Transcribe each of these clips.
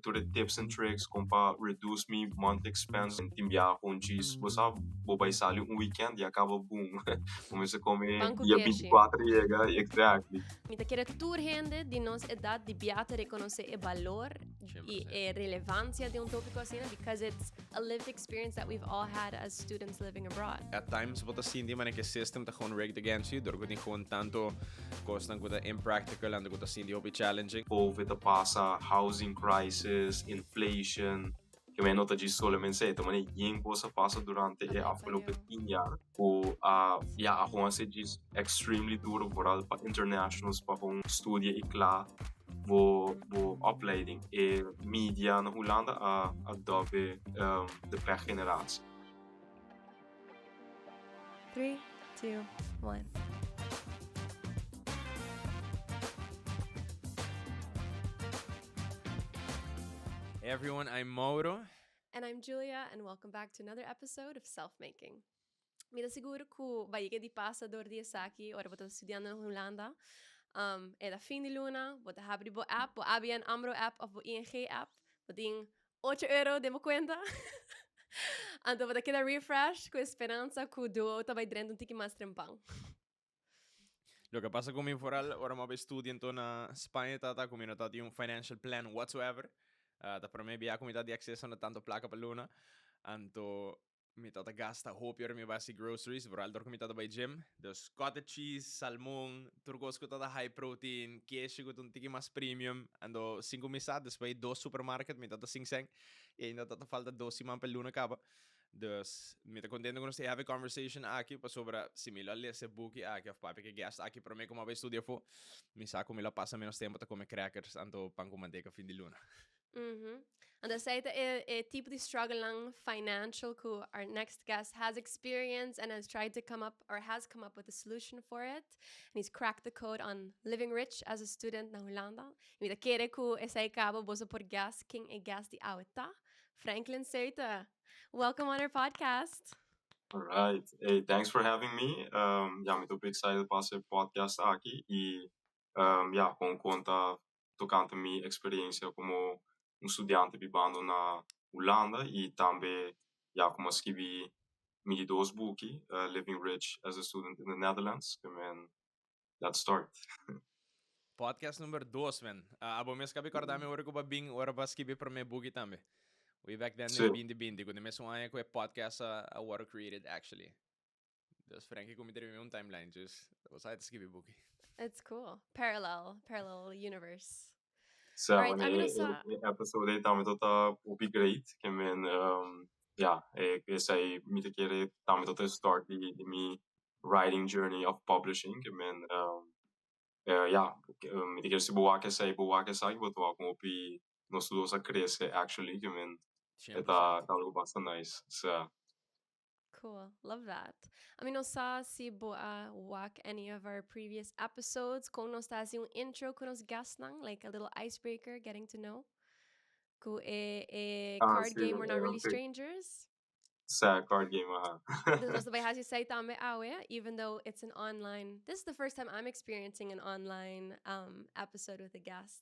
Tur e tips and tricks kon pa reduce mi monthly expense. Tin biaha kon djis bo sa bo bai sali un weekend y a caba boom. Bo mester come Pan cu dia keshi. 24 yega, exactly. Mi ta kere tur hende di nos edad di bia ta reconoce e balor y e relevancia di un topico asina because it's a lived experience that we've all had as students living abroad. At times bo ta sinti manera cu e system ta gewoon rigged against you dor cu tin gewoon tanto cosnan cu ta impractical anto cu ta sinti hopi challenging. Covid a pasa, housing crisis, inflation, ke men no ta djis solamente esei, ta manera yen cos a pasa durante e afgelopen 10 jaar cu a, ya, a gewoon a ser djis extremely duro, vooral pa internationals pa gewoon studia y kla bo opleiding. E media na Hulanda a dub e de pech generatie. 3, 2, 1. Hey everyone, I'm Mauro. And I'm Julia, and welcome back to another episode of Self Making. Mi ta sigur ku bo a yega di pasa dor di esaki ora bo ta studiando na Hulanda. E ta fin di luna, bo ta habri bo app, bo ABN AMRO app of bo ING app, bo tin 8 euro den bo kuenta. Anto bo ta keda refresh ku speransa ku duo ta bai drenta un tiki mas trempan. Loke a pasa ku mi vooral ora mi a bai studia anto na Spaña tata ku mi no tabatin un financial plan whatsoever. Ta prome bia ku mi tabatin acceso na tanto plaka pa luna. Anto mi tabata gasta hopi ora mi bai hasi groceries, vooral dor ku mi tabata bai gym. Dus cottage cheese, salmon, tur kos ku tabata high protein, keshi ku ta un tiki mas premium. Anto sin ku mi sa, despues di dos supermarket mi tabata sin sèn i ainda tabata falta dos siman pa e luna kaba. Dus mi ta contento ku nos ta have e conversation aki pasobra si mi lo a lesa e buki aki of papia ku e guest aki prome ku mi a bai studia afo, mi sa ku mi lo a pasa menos tempo ta come crackers anto pan ku manteka fin di luna. Anto esei ta e tipo di strugglenan financial ku our next guest has experienced and has tried to come up or has come up with a solution for it. And he's cracked the code on living rich as a student na Hulanda. I mi ta kere ku esei kaba boso por guess ken e guest di awe ta. Franklin Seuta, welcome on our podcast. All right. Hey, thanks for having me. Ja, mi ta excited pa e podcast aki i ja, kon konta tokante mi eksperensia komo un studiante bibando na Hulanda i tambe, ja, komo a skirbi mi di dos buki, Living Rich as a Student in the Netherlands. I mean, let's start. Podcast number 2, man. Abo mes kabi korda mi ora ku ba bin ora ba skibi prome buki tambe. Way back then in 2020, ku de mes un aña ku e podcast a word created actually. Dus Frankie ku mi termi un timeline, just was hij te skibi buki. It's cool. Parallel universe. So, Alright, I'm gonna e episode ei tambe tabata hopi great. Ke men, ja, esei mi ta kere tambe tabata start di mi writing journey of publishing. Ke men, ja, mi ta kere si bo wak esei, bo wak esaki, bo ta wak kon hopi nos dos a krese actually. Ke men, e ta algo basta nice. So, Cool. Love that. I mean, no sa si bo a wak any of our previous episodes. Kon nos ta hasi un intro ku nos guestnan, like a little icebreaker, getting to know. Ku e card game We're Not Really Strangers. Sa card game, aha. Dus nos ta bai hasi esei tambe awe, even though it's an online. This is the first time I'm experiencing an online episode with a guest.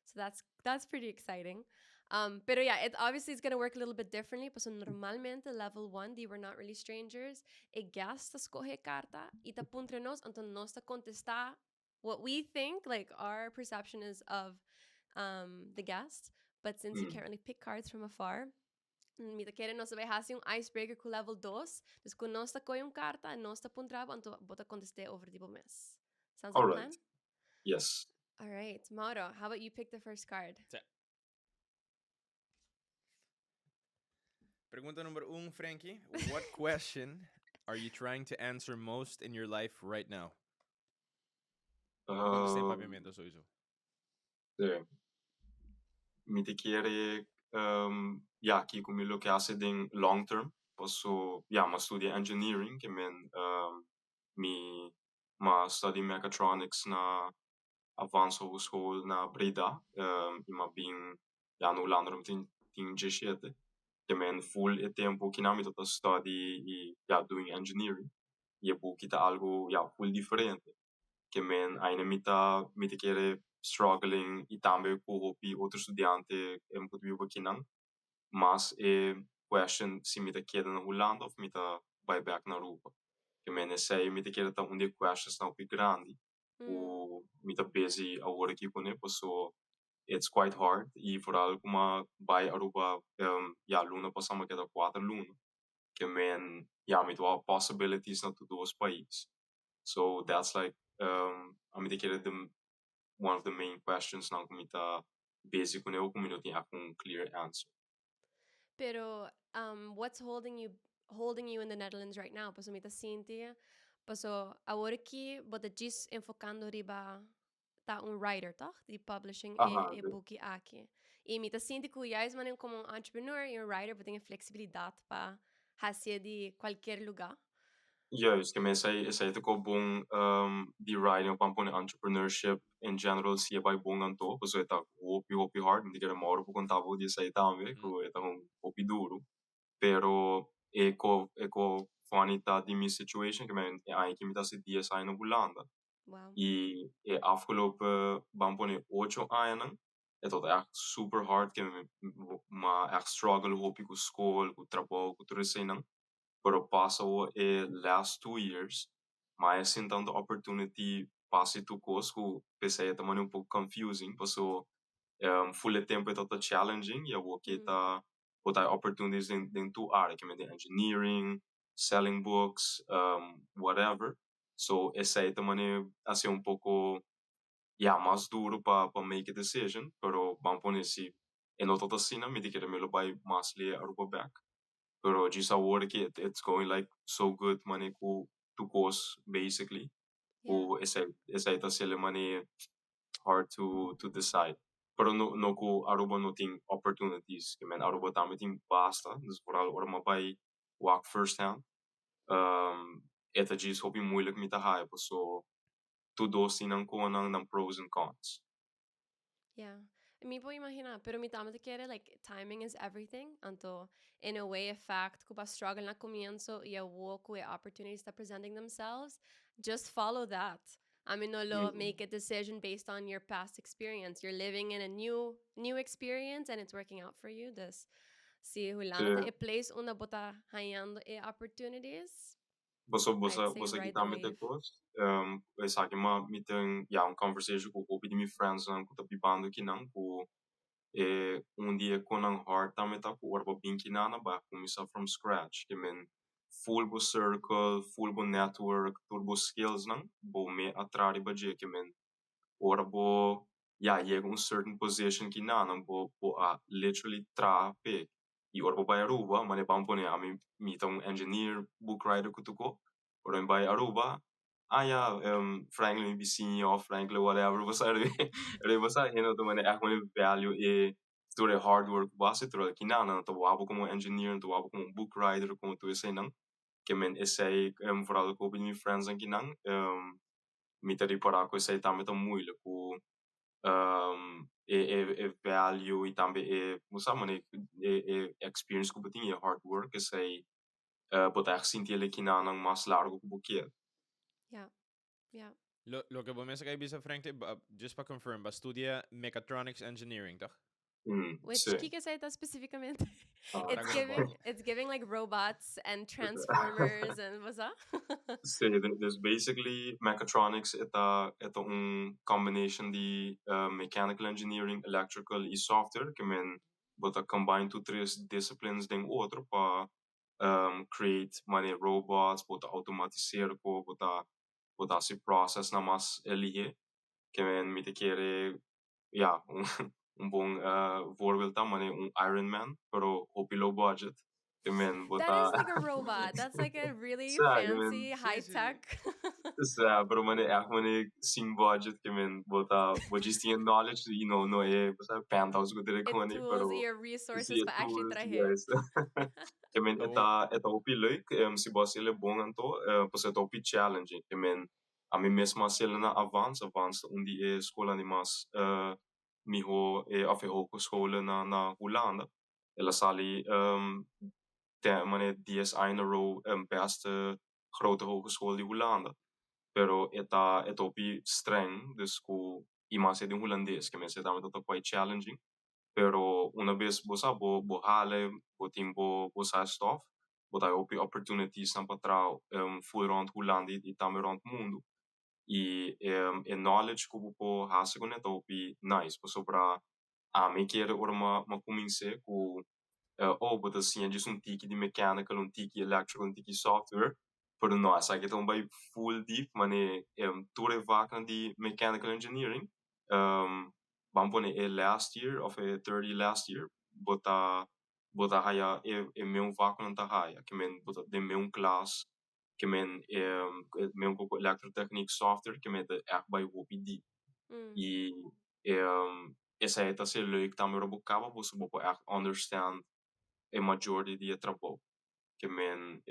So that's pretty exciting. Pero yeah, it obviously is going to work a little bit differently. Paso normalmente level 1 di We're Not Really Strangers, e guest ta skohe karta i ta puntra nos, anto nos ta kontestá what we think, like our perception is of the guest. But since you can't really pick cards from afar, mi ta kere nos ta bai hasi un icebreaker ku level 2. Dus ku nos ta kohe un karta, nos ta puntra bo, anto bo ta kontest'é over di bo mes. Sounds like a plan? Alright. Yes. All right. Mauro, how about you pick the first card? Sí. Pregunta number 1, Frankie. What question are you trying to answer most in your life right now? Kontest'é papiamento sowieso. Sí. Mi ta kere, ja, kiko mi lo ke hasi den long term. Paso, ja, m'a studia engineering, ke men mi m'a study mechatronics na Avans Hogeschool na Breda i m'a bin, ja, na Hulanda ora mi tin 17. Ke men full e tempu kinan mi tabata study i, ja, doing engineering. I e buki ta algo, ja, full diferente. Ke men ainda mi ta kere. struggling i tambe ku hopi otro studiante ku ta biba akinan. Mas e question si mi ta keda na Hulanda of mi ta bai bek na Aruba. Ke men esei mi ta kere ta un di e questions nan hopi grandi ku mi ta busy awor aki kuné, paso it's quite hard i vooral ku m'a bai Aruba, ya, luna pasá m'a keda 4 luna. Ke men, ya, mi ta wak possibilities na tur dos pais. So that's like ami ta kere the one of the main questions nan ku mi ta busy kuné o ku mi no tin echt un clear answer. Pero what's holding you in the Netherlands right now? Paso mi ta sinti, paso awor aki bo ta djis enfocando riba ta un writer, toch? Di publishing e buki aki. I mi ta sinti ku juist manera komo un entrepreneur i un writer bo tin flexibilidad pa hasi di kualke lugá. Juist, ke men esei ta ko bon di writing of pone entrepreneurship in general si e bai bon anto, paso e ta hopi hopi hard, mi ta kere Mauro por konta bo di esei tambe, ku e ta un hopi duru. Pero e ko funny ta di mi situation, ke men e aña ku mi ta hasi 10 aña na Hulanda. I e afgelopen, ban pone, 8 añanan, e tabata echt super hard, ke m'a echt struggle hopi ku skol, ku trabou, ku tur eseinan. Pero pas e last 2 years, m'a sinti tantu opportunity pa hasi tur kos ku p'esei ta un poko confusing, paso full e tempu e tabata challenging, i awor ku ta bo ta opportunities den tur área, ke men den engineering, selling books, whatever. So esei ta asina un poko, ya, mas duru pa make a decision, pero ban pone si e no tabata asina, mi ta kere mi lo bai mas lihé Aruba back. Pero djis awor ku it's going like so good mane ku tur kos basically. Ku esei ta sele mane hard to decide. Pero no ku Aruba no tin opportunities. Ke men Aruba tambe tin basta, dus vooral ora m'a bai wak first hand. E ta djis hopi moeilijk mi ta haya, paso tur dos tin nan kon nan pros and cons. Yeah. Mi por imaginá, pero mi tambe ta kere like timing is everything. Anto, in a way, e fact ku b'a struggle na komienso i awor ku e opportunities ta presenting themselves, just follow that. I mean, no lo make a decision based on your past experience. You're living in a new experience and it's working out for you. Dus, si Hulanda e place unda bo ta hañando e opportunities, Boso I'd say boso ride the aki tambe wave. Kos. Esaki mi tin, ja, un conversation ku hopi di mi friends nan ku ta bibando akinan ku e un dia ku nan hard tambe ta ku ora bo bin akinan b'a kuminsá from scratch. Ke men full bo circle, full bo network, tur bo skills nan, bo me a traha riba dje. Ke men ora bo, ja, yega un certain position akinan, bo a literally traha p'e. I ora bo bai Aruba, mane ban pone ami mi ta un engineer, book writer ku tur kos. Ora mi bai Aruba, ah ja, Franklin mi bisiña of Franklin whatever, bo sa bo sa hende ta mane echt mane value e tur e hard work bo hasi, terwijl akinan nan ta wak bo komo engineer, nan ta wak bo komo un book writer, komo tur eseinan. Ke men esei vooral ku hopi di mi friends akinan, mi ta ripará ku esei tambe ta moeilijk ku e value i tambe e, bo sa, mane e experience ku bo tin, e hard work, esei bo ta echt sinti el akinan mas largu ku bo kier. Loke bo mes a bisa, Franklin, just pa confirm, b'a studia mechatronics engineering, toch? Which Si. Kiko esei ta spesífikamente? Ah, It's giving it's giving like robots and transformers and what's that? Si, dus basically mechatronics e ta un combination di mechanical engineering, electrical i software, ke men bo ta combine tur tres disciplines den otro pa create mane robots, bo ta outomatisá ko, bo ta hasi process nan mas lihé. Ke men mi ta kere, ja, un bon voorbeeld ta mane un Iron Man, pero hopi low budget. Ke men That bo ta is like a robot. That's like a really Sa, ke men fancy, high tech. Sa, pero mane echt mane sin budget, ke men bo ta bo djis tin knowledge no e, bo sa, penthouse ku E kone, tools pero i si resources e pa actually tools, traha. Juist. Ke men e ta hopi leuk, si bo hasié bon anto, pasobra e ta hopi challenging. Ke men ami mes m'a hasié na Avans. Avans ta un di e skolnan di mas mihó of e hogescholen na Hulanda. El a sali te mane 10 aña in a row beste grote hogeschool di Hulanda. Pero e ta hopi streng, dus ku I mas den hulandes, ke men esei tambe ta quite challenging. Pero una bes bo sa bo hale, bo tin bo sa stof, bo ta hopi opportunities nan pa traha full rond Hulanda i tambe rond mundu. I e knowledge ku bo por hasi kuné ta hopi nice, pasobra ami kere ora m'a kuminsá ku oh, bo ta siña djis un tiki di mechanical, un tiki electrical, un tiki software, pero no, esaki ta un bai full deep, mane tur e vaknan di mechanical engineering, ban pone e last year of e third year, last year, bo ta haya e mesun vaknan ta haya, ke men bo ta den mesun klas, ke men mesun ku elektrotechniek, software, ke men ta echt bai hopi deep. I esei ta ser leuk tambe ora bo kaba, bo bo por echt understand e majority di e trabou. Ke men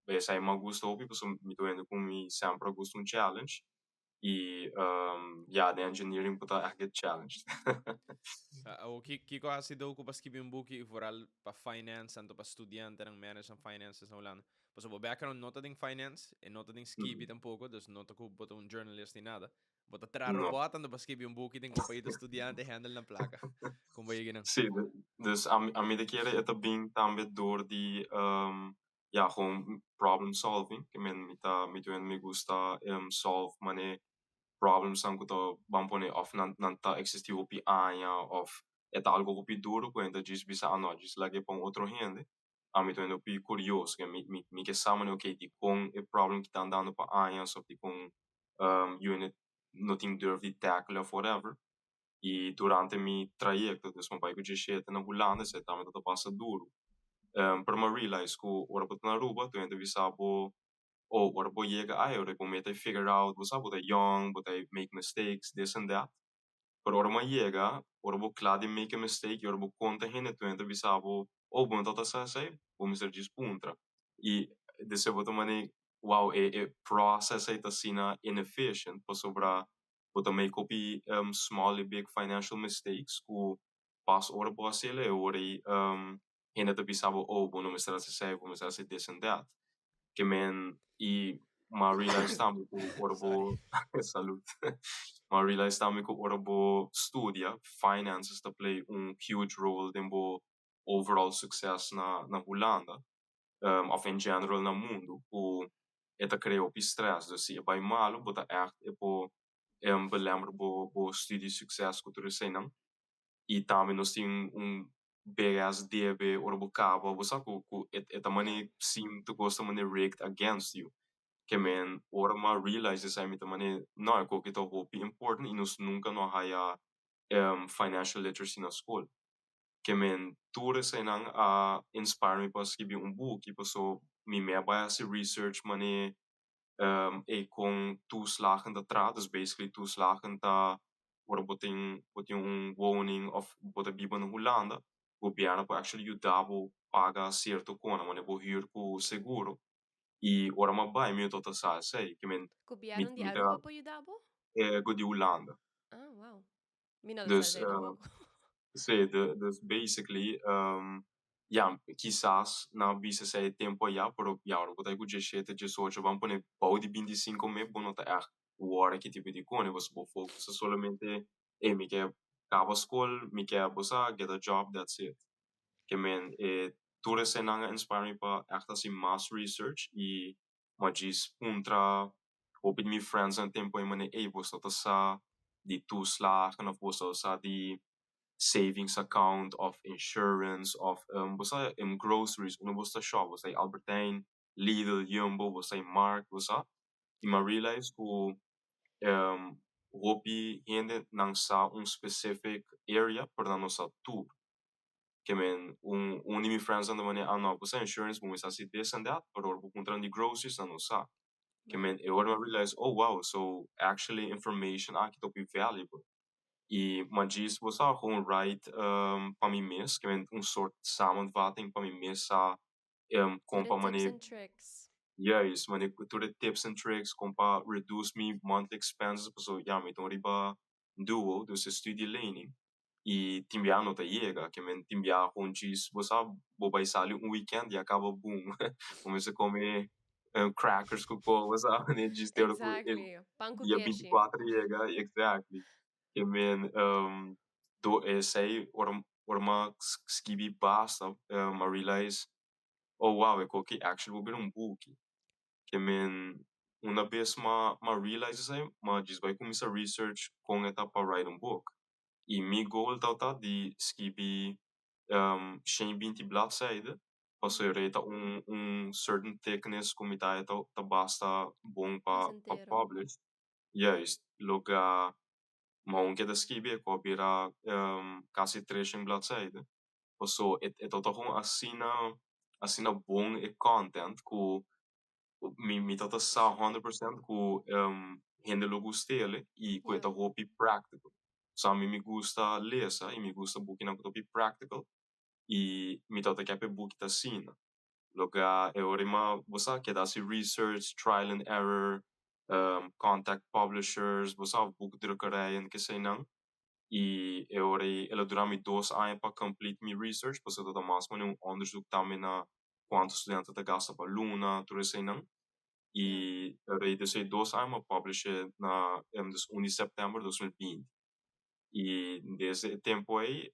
esei mi a gusta hopi, pasobra mi ta wende ku mi semper a gusta un challenge. I ja, den engineering bo ta echt get challenged. O kiko a sido ku pa skibi un buki vooral pa finance, tanto pa studiantenan manage nan finances na Hulanda? Pasobra bo background no ta den finance e no ta den skibi tampoko, dus no ta ku bo ta un journalist ni nada. Bo ta traha No. Robot tanto pa skibi un buki den kon pa studiante handle nan plaka. Kon bo yega nan? Sí, dus ami ta kere e ta bin tambe door di ja, gewoon problem solving. Ke men mi ta mi gusta solve mane problems nan ku ta ban pone of nan ta existi hopi aña of e ta algo hopi duro ku hende djis bisa, "Ah no, djis lag'é pa un otro hende." Ami ta hopi curioso, ke mi ke sa mane, okay, di kon e problem ki ta andando pa aña of di kon unit no tin durf di tackle of whatever. I durante mi trayekto, dus mi a bai ku 17 na Hulanda, esei tambe ta pasa duro. Pero mi a realize ku ora bo ta na Aruba, tur hende bisa bo, oh, ora bo yega ai, ora bo mester figure out, bo sa, bo ta young, bo ta make mistakes, this and that. Pero ora mi a yega, ora bo kla di make a mistake, i ora bo konta hende, tur hende ta bisa bo, "Oh, bo no tabata sa esei, bo mester djis puntra." I despues bo ta mane, wow, e process ei ta asina inefficient, pasobra bo ta make hopi small i big financial mistakes ku pas ora bo hasiel e ora ei hende ta bisa bo, "Oh, bo no mester hasi esei, bo mester hasi this and that." Ke men i m'a realize tambe ku ora bo, salud. M'a realize tambe ku ora bo studia, finances ta play un huge role den bo overall success na Hulanda of in general na mundu, ku e ta krea hopi stress. Dus si e bai malu, bo ta echt e por belemmer bo studie succes ku tur eseinan. I tambe nos tin un big ass debe ora bo kaba, bo sa ku e ta mane seem to kos ta mane rigged against you. Ke men ora m'a realize esei, mi ta mane, no, e kos ta hopi important i nos nunka no haya financial literacy na skol. Ke men tur eseinan a inspire mi pa skibi un buki, paso mi me a bai hasi research mane e kon toeslagen ta traha. Dus basically toeslagen ta ora bo tin un woning of bo ta biba na Hulanda, gobièrnu por actually yuda bo paga sierto kos, mane bo huur ku seguro. I ora m'a bai, mi no tabata sa esei. Ke men Gobièrnu di mi ta Aruba por yuda bo? E di Hulanda. Ah, wow. Mi no Dus sa esei tampoko. Sí, dus basically ja, kisas nan a bisa esei tempu aya, pero ja, ora bo ta ku 17, 18, ban pone bou di 25 mes, bo no ta echt worry ki tipo di kos, pasobra bo focus ta solamente, "Hey, mi ke kaba skol, mi ke, bo sa, get a job, that's it." Ke men e tur eseinan a inspire mi pa echt hasi mas research i m'a djis puntra hopi di mi friends na tempu ei mane, "Hey, bo ta sa di toeslagen of bo sa di savings account of insurance of bo sa groceries, unda bo ta shop, bo sa Albert Heijn, Lidl, Jumbo, bo sa Markt, bo sa?" I m'a realize ku hopi hende nan sa un specific area, pero nan no sa tur. Ke men un di mi friends nan ta mane, "Ah no, bo sa insurance, bo mester hasi this and that," pero ora bo puntra di groceries, nan no sa. Ke men e ora m'a realize, oh wow, so actually information aki ta hopi valuable. I m'a djis, bo sa, gewoon write pa mi mes, ke men un soort samenvatting pa mi mes sa kon Tur pa e tips mane and tricks. Juist, mane tur e tips and tricks kon pa reduce mi monthly expenses, pasobra ja, mi ta riba duo, dus e studielening. I tin bia no ta yega, ke men tin bia gewoon djis, bo sa, bo bai sali un weekend i a kaba, boom. Bo mester kome. Crackers ku koba sa ne djis te ora ku e Exactly. Pan ku dia keshi. 24 yega, exactly. Ke men do esei ora ora m'a skibi basta m'a realize, oh wow, e koki actually por bira un buki. Ke men una bes m'a m'a realize esei m'a djis bai kuminsa research kon e ta pa write un book. I mi goal tabata di skibi 120 bladzijde pasobra e ta un certain thickness ku mi ta e ta basta bon pa Placentero. Publish. Juist, loke mi aun keda skibi e ku a bira kasi 300 bladzijde. Paso e ta gewoon asina asina bon e content ku mi ta sa 100% ku hende lo gust'é i ku e ta hopi practical. So ami mi gusta lesa i mi gusta bukinan ku ta hopi practical i mi ta ke pa e buki ta asina. Loke e ora m'a, bo sa, keda hasi research, trial and error, contact publishers, bo sa, boekdrukkerijen, keseinan. I e ora ei el a dura mi 2 aña pa complete mi research, pasobra ta mas manera un onderzoek tambe na kuantu studente ta gasta pa luna, tur eseinan. I ora ei despues di 2 aña m'a publish na dus 1 di sèptèmber 2020. I desde e tempu ei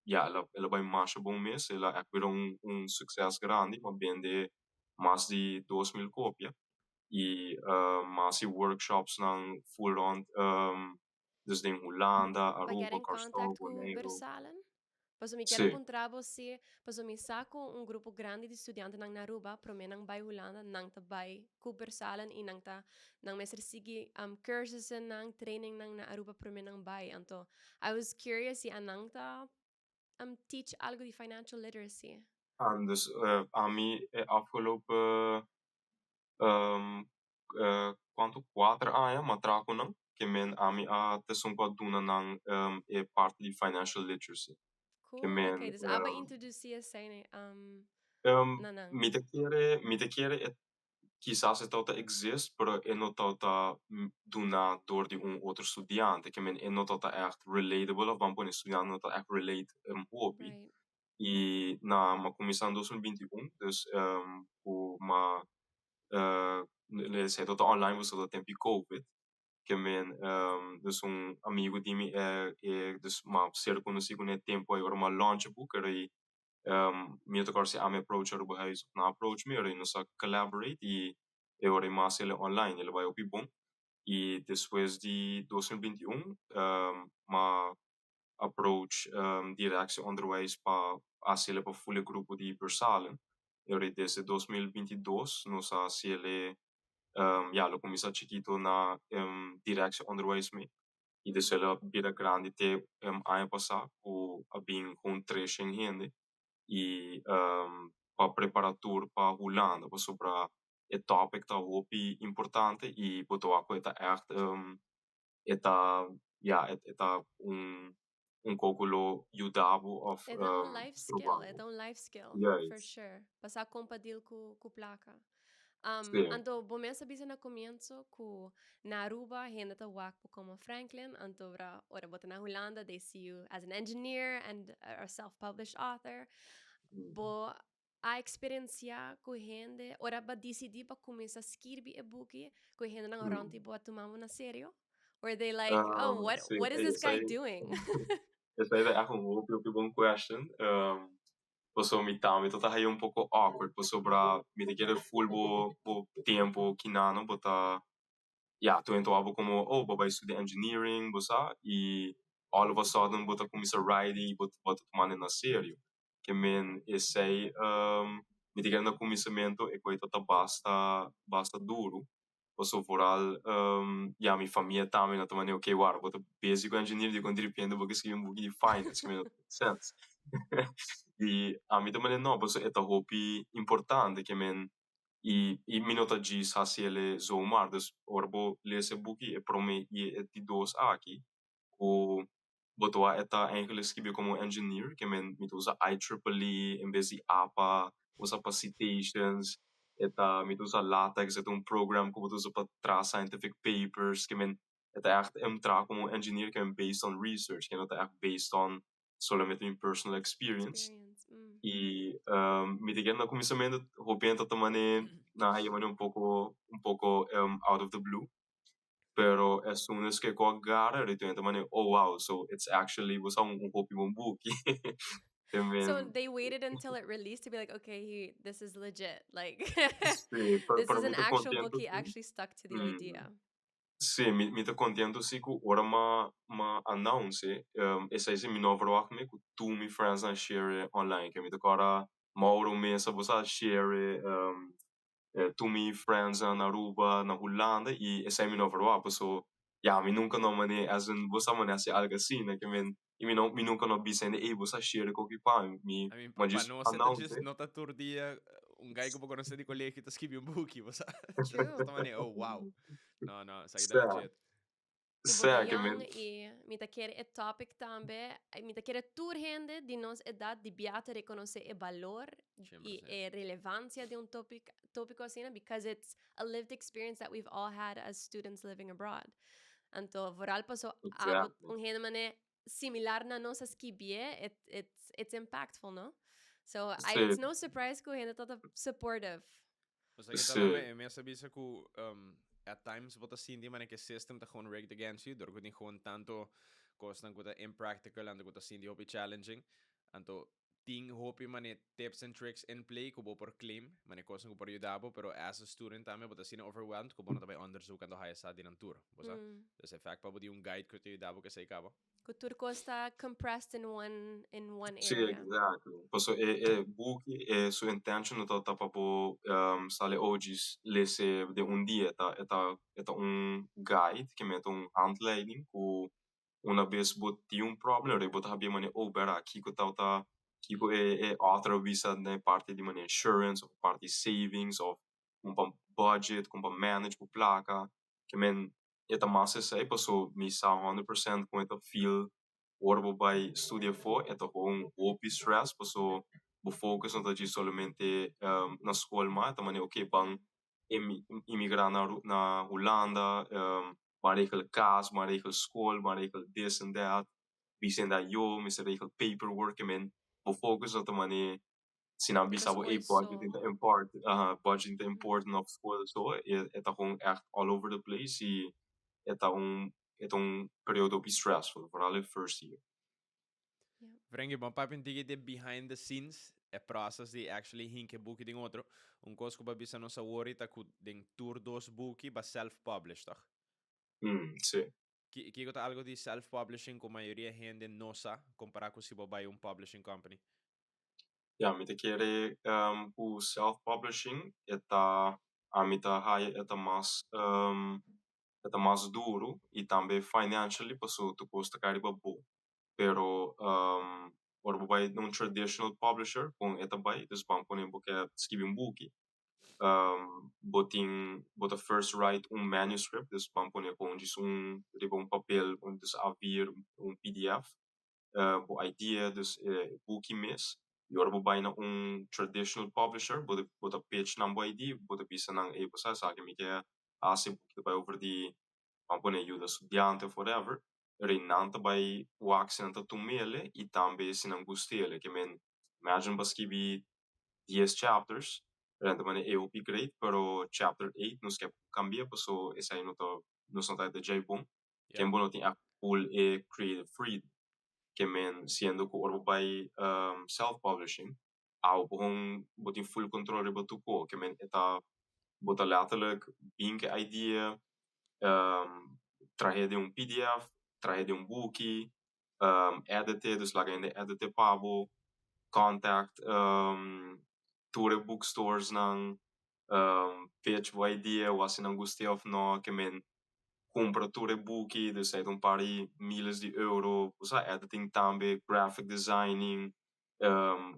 ya, el a bai masha bon mes, el a echt bira un sukses grandi, m'a bende mas di 2000 kopia. I m'a hasi workshops nan full rond dus den Hulanda, Pa get Aruba, in Kòrsou, contact ku Boneiru. Bersalen? Paso mi kier a Sí. puntra bo si, paso mi sa ku un grupo grandi di studiantenan na Aruba, promé nan bai Hulanda, nan ta bai ku Bersalen i nan ta nan mester sigui cursussen, training nan na Aruba promé nan bai. Anto, I was curious si nan ta teach algo di financial literacy. En dus ami e afgelopen kuantu, 4 aña m'a traha ku nan, ke men ami a t'esun ku a duna nan e parti di financial literacy. Ke Cool. men Okay, dus abo a introdusí esei na nan. Mi ta kere e kisas e tabata exist, pero e no tabata duna dor di un otro studiante, ke men e no tabata echt relatable of ban pone studiante no ta echt relate hopi. I na m'a kuminsá 2021, dus ku m'a esei tabata online pasobra tempu di COVID. Ke men dus un amigu di mi e dus m'a ser konosí kuné tempu ei ora m'a launch e boek ei mi ta kòrda si ami approach Aruba Huis of nan approach mi, ora nos a collaborate i e ora ei m'a hasié online, el a bai hopi bon. I despues di 2021 m'a approach Directie Onderwijs pa hasié pa full e grupo di Bersalen. E ora ei desde 2022 nos a hasié ya, el a kuminsá chikitu na Directie Onderwijs mee. I despues el a bira grandi te aña pasá ku a bin ku 300 hende i pa prepará tur pa Hulanda, pasobra e topic ta hopi importante i bo ta wak ku e ta echt e ta ya, e ta un kos ku lo yuda bo of E ta un life skill, e ta un life skill, for sure. Pa sa kon pa deal ku plaka. Anto, bo mes a bisa na komienso ku na Aruba hende ta wak bo komo Franklin, anto ora ora bo ta na Hulanda, they see you as an engineer and a self-published author. Bo a eksperensiá ku hende, ora bo a disidí pa kuminsá skirbi e buki, ku hende nan rònt di bo a tuma bo na serio? Were they like, "Oh, what is this guy doing?" Esei ta echt un hopi hopi bon question. Pasobra mi tambe ta haña un poko awkward, pasobra mi ta kere full bo tempu kinano bo ta ya, tur hende ta wak bo komo, oh, bo bai studia engineering, bo sa, i all of a sudden bo ta kuminsá writing i bo ta tumando na serio. Ke men esei mi ta kere na kuminsamentu e kos ta basta basta duru. Pasobra vooral ya, mi famia tambe nan ta manera, "Okay, wara, bo ta bezig ku engineering, dikon diripiente bo ke skirbi un buki di finance?" Ke no make sense. I ami ta manera, no, pasobra e ta hopi importante, ke men i mi no ta djis hasié zomaar. Dus ora bo lesa e buki, e promé i e di dos aki, ku bo ta wak e ta eigenlijk skirbi komo engineer, ke men mi ta usa IEEE en bes di APA, usa pa citations, e ta mi ta usa LaTeX, e ta un program ku bo ta usa pa traha scientific papers, ke men e ta echt traha komo engineer, ke men based on research, ke no ta echt based on solamente mi personal experience. Experience. I mi ta kere na kuminsamentu hopi hende ta manera Nan a yama un poco un poco out of the blue. Pero as soon as ku a gara, ri mane, "Oh wow, so it's actually was un hopi bon buki." So they waited until it released to be like, "Okay, this is legit. Like, Sí, this pero is an mi ta actual book. Contento He sí. actually stuck to the idea." Sí, mi ta contento sí ku ora m'a announce, esei sí mi no verwacht mi ku tur mi friends nan share online. Ku mi ta kora Mauro mes a bosa share, tur mi friends na Aruba, na Hulanda, i esei mi no verwacht. So ja, mi nunca no mane as in bosa mane hasi algo asina, ke men i mi nunca no bisa hende, "Ey, bosa share koki pa mi." I mean, Ma pa just nos ta announce. Just no ta tur dia un guy ku bo konosé di kolegio ta skibi un buki, bo sa. True. Ta mane, "Oh wow." No, esaki ta legit. Ku bo ta Sa, ke young men i mi ta kere e topic tambe. Mi ta kere tur hende di nos edat di bia ta rekonosé e balor i 100%. E relevansia di un topic tópiko asina because it's a lived experience that we've all had as students living abroad. Anto vooral paso abo un hende mane similar na nos a skibié, it's impactful, no? So it's no surprise ku hende ta supportive. Osea ku tambe mi a sa bisa ku at times bo ta sinti manera ku e system ta gewoon rigged against you, dor ku tin gewoon tanto kosnan ku ta impractical anto ku ta sinti hopi challenging. Anto tin hopi mane tips and tricks in play ku bo por claim, mane kosnan ku por yuda bo, pero as a student tambe bo ta asina overwhelmed ku bo no ta bai onderzoek anto haya sa di nan tur, bo sa? Dus e fact pa bo tin un guide ku ta yuda bo kesei kaba. Ku tur kos ta compressed in one area. Exactly. Paso e buki, e su intention no ta pa bo sali OGs lese den un dia. E ta un guide, ke men un handleiding ku una bes bo tin un problem, bo ta habia mane, "Oh, bera, kiko ta kiko e author a bisa na parti di mane insurance of parti savings of kon pa budget, kon pa manage bo plaka." Ke men e ta mas esei, paso mi sa 100% kon e ta feel ora bo bai studia afó. E ta gewoon hopi stress, paso bo focus no ta djis solamente na skol, ma ta mane, okay, ban imigrá na Hulanda, ban regel kas, ban regel skol, ban regel this and that, this and that, yo mester regel paperwork. Ke men bo focus no ta mane si nan bisa bo, "Hey, budgeting ta important, budgeting ta important," of skol so e ta gewoon echt all over the place i e ta un periodo hopi stressful, vooral e first year. Frankie, bon papia un tiki di behind the scenes, e process di actually hinka buki den otro. Un kos ku bo a bisa nos awor ta ku den tur dos buki b'a self-publish, toch? Sí. Kiko ta algo di self-publishing ku mayoria hende no sa, kompará ku si bo bai un publishing company? Ja, mi ta kere ku self-publishing e ta ami ta haya e ta mas duro i tambe financially, paso tur kos ta kai riba bo. Pero ora bo bai un traditional publisher, kon e ta bai, dus ban pone bo ke skibi un buki. Bo tin bo ta first write un manuscript, dus ban pone kon djis un riba un papel, dus A4, un PDF, bo idea, dus e buki mes. I ora bo bai na un traditional publisher, bo ta pitch nan bo idea, bo ta bisa nan, "Hey, bo sa esaki mi ke hasi, buki ta bai over di, ban pone, yuda studiante of whatever." Rei nan ta bai wak si nan ta tum'ele i tambe si nan gust'ele. Ke men imagine bo skibi 10 chapters, nan ta mane, "Hey, hopi great, pero chapter 8 nos ke kambia, paso esei no ta nos no ta djei bon." Ken bo no tin echt full e creative freedom. Ke men siendo ku ora bo bai self-publishing, abo gewoon bo tin full control riba tur kos. Ke men e ta bo ta letterlijk bin ku e idea, trahe den un PDF, trahe den un buki, edit, dus laga hende edit pa bo, contact tur e bookstores nan, pitch bo idea, wak si nan gust'é of no, ke men kumpra tur e buki, dus ei ta un par di miles di euro, osea, editing tambe, graphic designing,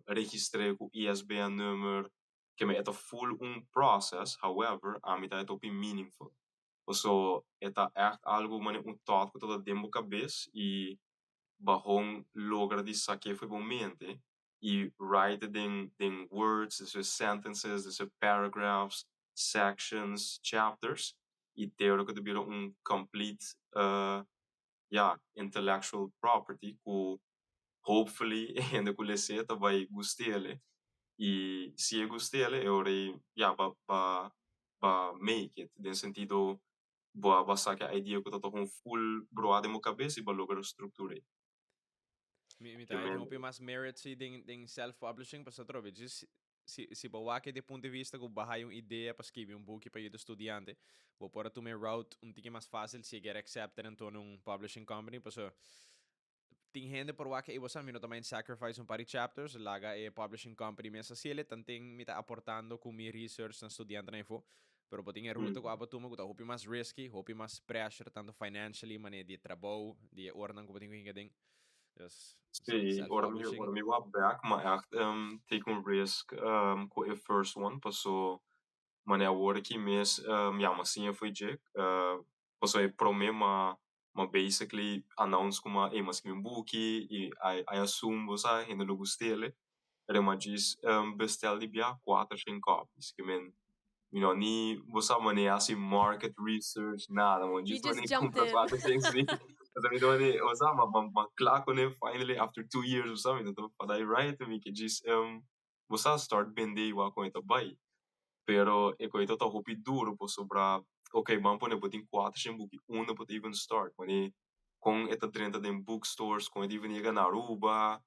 registr'é ku ISBN nummer, ke men e ta full un process. However, ami ta hopi meaningful. Paso e ta echt algo mane un thought ku ta den bo kabes i bo gewoon logra di sak'é for bo mente i write den words, dus sentences, dus paragraphs, sections, chapters, i te ora ku ta bira un complete ja, intellectual property ku hopefully hende ku les'é ta bai gust'é. I si e gust'é, e ora ei, ja, bo a make it. Den sentido, bo a saka idea ku ta un full broa den bo kabes i bo a logra strukturá. Mi ta Men, hopi mas merit si den self-publishing, pasobra trobe, just si bo wak di punto di vista ku bo haya un idea pa skirbi un buki pa yuda studiante, bo por tuma route un tiki mas fásil si get accepted into un publishing company, paso tin hende por wak e bo sa mi no ta mind sacrifice un par di chapters, laga e publishing company mes hasiele, tanten mi ta aportando ku mi research na studiante na info, pero bo tin e ruta ku abo tuma ku ta hopi mas risky, hopi mas pressure, tanto financially, mane di trabou, di oranan ku bo tin ku hinka den. Dus, Si, ora mi, self-publishing. Ora mi wak back, m'a echt take un risk ku e first one, paso mane awor aki mes, ja, m'a siña for dje, paso e promé m'a basically announce ku m'a, hey, m'a skirbi un buki i I assume, bo sa, hende lo gust'é, pero m'a djis bestel di bia 400 copies, ke men, ni, bo sa, mane hasi market research, nada, m'a You djis just mane jumped kumpra in. 400, si. Paso mi mane, bo sa, m'a kla kuné finally after 2 years, bo sa, mi ta padai right, mi ke djis, bo sa, start bende igual kon e ta bai. Pero e kos ta hopi duro pasobra, ok, ban pone bo tin 400 buki, unda bo ta even start? Mane kon e ta drenta den bookstores, kon e ta even yega na Aruba,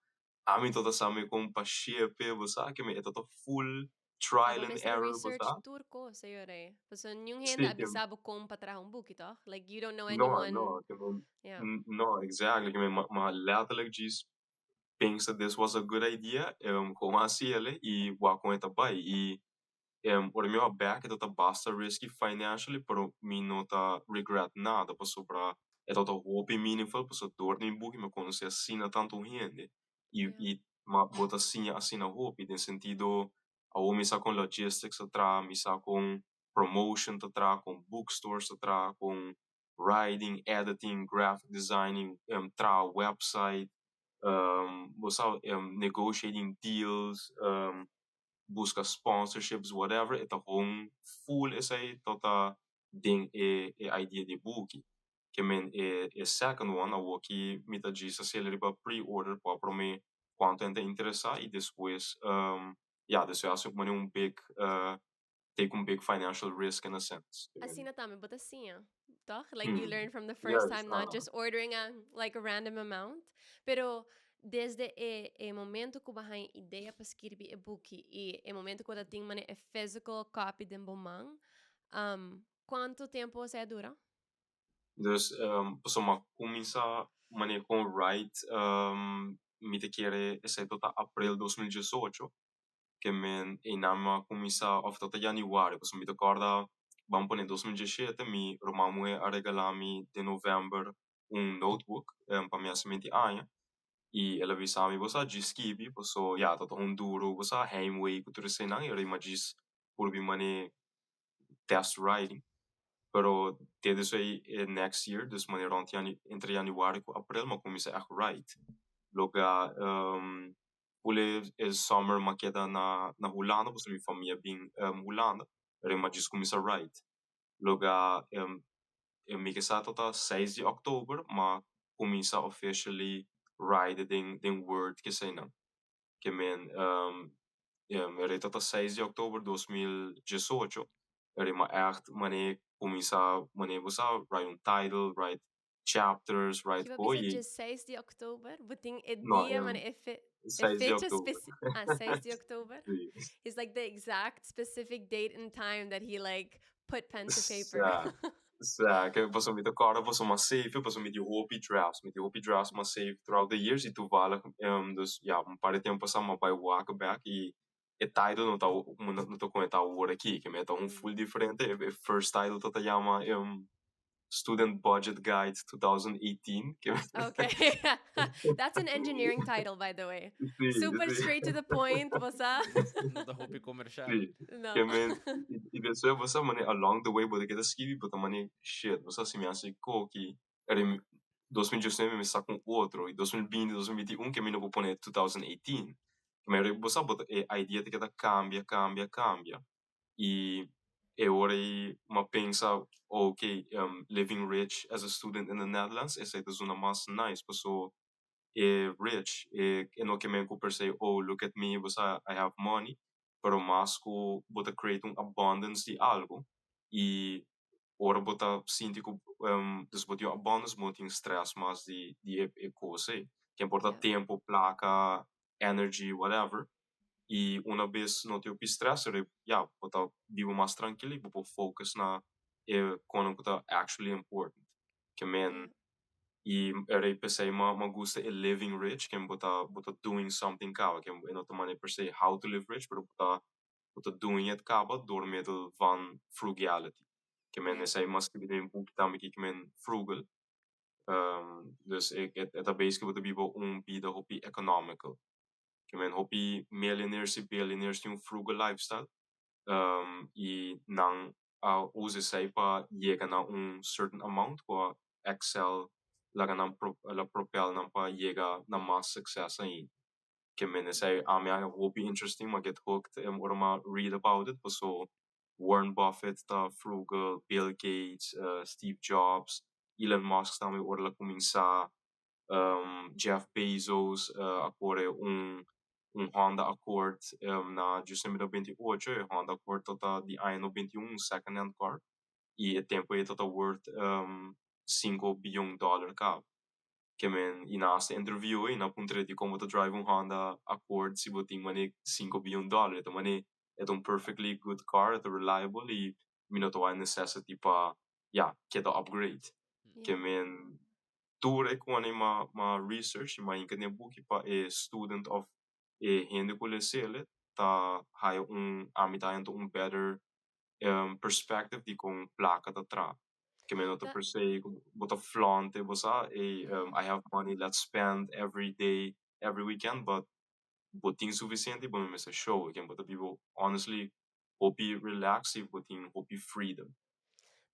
ami no ta sa kon pa ship, bo sa, ke men e ta full trial Abo and mester error, bo research sa. tur kos, señore. Paso ningun hende Si, ke a bisa bo kon pa traha un buki, toch? Like, you don't know No, anyone. No, ke men, no, exactly, ke men m'a letterlijk djis pensa this was a good idea, kon hasié i wak kon e ta bai. I ora mi wak back, e ta basta risky financially, pero mi no ta regret nada, pasobra e ta hopi meaningful, paso dor di mi buki mi konosé asina tantu hende. I, i m'a bo ta siña asina hopi, den sentido, awor mi sa kon logistics ta traha, mi sa kon promotion ta traha, kon bookstores ta traha, kon writing, editing, graphic designing, traha website, bo sa, negotiating deals, buska sponsorships, whatever, e ta gewoon full esei ta den e idea di buki. Ke men e second one, awor ki mi ta djis hasié riba pre-order pa promé kuantu hende interesá i despues, ja, despues hasi un big, take un big financial risk in a sense. Ke men, Asina tambe, bo ta siña, toch? Like, you learn from the first time, not just ordering a like a random amount. Pero desde e momento ku bo a haña idea pa skirbi e buki i e momento ku bo tin mane e physical copy den bo man, kuantu tempu esei a dura? Dus, paso m'a kuminsá mane kon write, mi ta kere esei ta aprel 2018, ke men einan m'a kuminsá, òf ta yanüari, paso mi ta kòrda, ban pone 2017, mi ruman muhé a regalá mi den novèmber un notebook pa mi hasi 20 aña i el a bisa mi, bo sa, djis skibi, paso ya ta un duro, bo sa, heimwee ku tur eseinan, i ora m'a djis purbi mane test writing. Pero te despues next year, dus mane rond entre yanüari ku aprel, m'a kuminsá echt write. Loke full e summer m'a keda na Hulanda, pasobra mi famia bin Hulanda, pero m'a djis kuminsá write. Loke mi ke sa ta 6 di òktober, m'a kuminsá officially write den Word ku eseinan. Ke men ta 6 di òktober 2018, eri m'a echt mane kuminsá mane, bo sa, write un title, write chapters, write Ki kos. Bisa 6 di òktober? Bo tin e No, dia, mane e fe e 6 di fecha òktober. Ah, 6 di òktober? Si. It's like the exact specific date and time that he like put pen to paper. Sa, ke paso mi ta kòrda, paso m'a save, paso mi tin hopi drafts, mi tin hopi drafts m'a save throughout the years i toevallig, dus ja, un par di tempu pasá m'a bai wak back i e title no ta kon e ta awor aki, ke mi ta un full diferente. E first title ta yama Student Budget Guide 2018. Ke Okay. That's an engineering title, by the way. Si, Super si. straight to the point, bo sa? No ta hopi komersial. Si. No. Ke men, i despues, bo sa, mane along the way, bo ta keda skibi, bo ta mane, shit, bo sa, si mi hasi koki, eri 2019 mi saka un otro, i 2020, 2021, ke mi no por pone 2018. Pero bo sa, bo ta, e idea ta keda kambia, kambia, kambia. I e ora ei m'a pensa, ok, living rich as a student in the Netherlands, esei ta zona mas nice, paso E rich e no ke men ku per se, "Oh, look at me, bo sa, I have money," pero mas ku bo ta create un abundance di algo i ora bo ta sinti ku dus bo tin abundance, bo no tin stress mas di e kos ei. Ke por ta tempu, plaka, energy, whatever. I un bes no tin stress, ya, bo ta biba mas trankil i bo por focus na e kos ku ta actually important. Ke men i era pensei m'a gusta e living rich, ke bo ta doing something kaba, ke no ta mane per se how to live rich, pero bo ta doing it kaba door middel van frugality. Ke men esei m'a skirbi den boek tambe ke men frugal. Dus het ta basically bo ta biba un bida hopi economical. Ke men hopi millionaires i billionaires tin un frugal lifestyle. I nan a usa esei pa yega na un certain amount ku excel laga nan la propel nan pa yega na mas success ainda. Ke men esei ami a hopi interesting, m'a get hooked ora m'a read about it, so Warren Buffett ta frugal, Bill Gates, Steve Jobs, Elon Musk tambe ora el a kuminsá, Jeff Bezos a kore un Honda Accord na 2028, e Honda Accord ta di aña 91, second hand car, i e tempu ei ta worth 5 bion dollar kaba. Ke men i nan a interview e nan a puntr'é di kon bo ta drive un Honda Accord si bo tin mane 5 bion dollar. Anto mane e un perfectly good car, e reliable i mi no ta necessity pa, ja, keda upgrade. Ke men tur e ku m'a research m'a hinka den buki pa e student of e hende ku les'é ta haya un ami ta un better perspective di kon plaka ta traha. Ke men no ta per se bo ta flaunt bo sa e "I have money, let's spend every day, every weekend," but bo tin sufisiente, bo no mester show, ke bo ta biba honestly hopi relax i bo tin hopi freedom.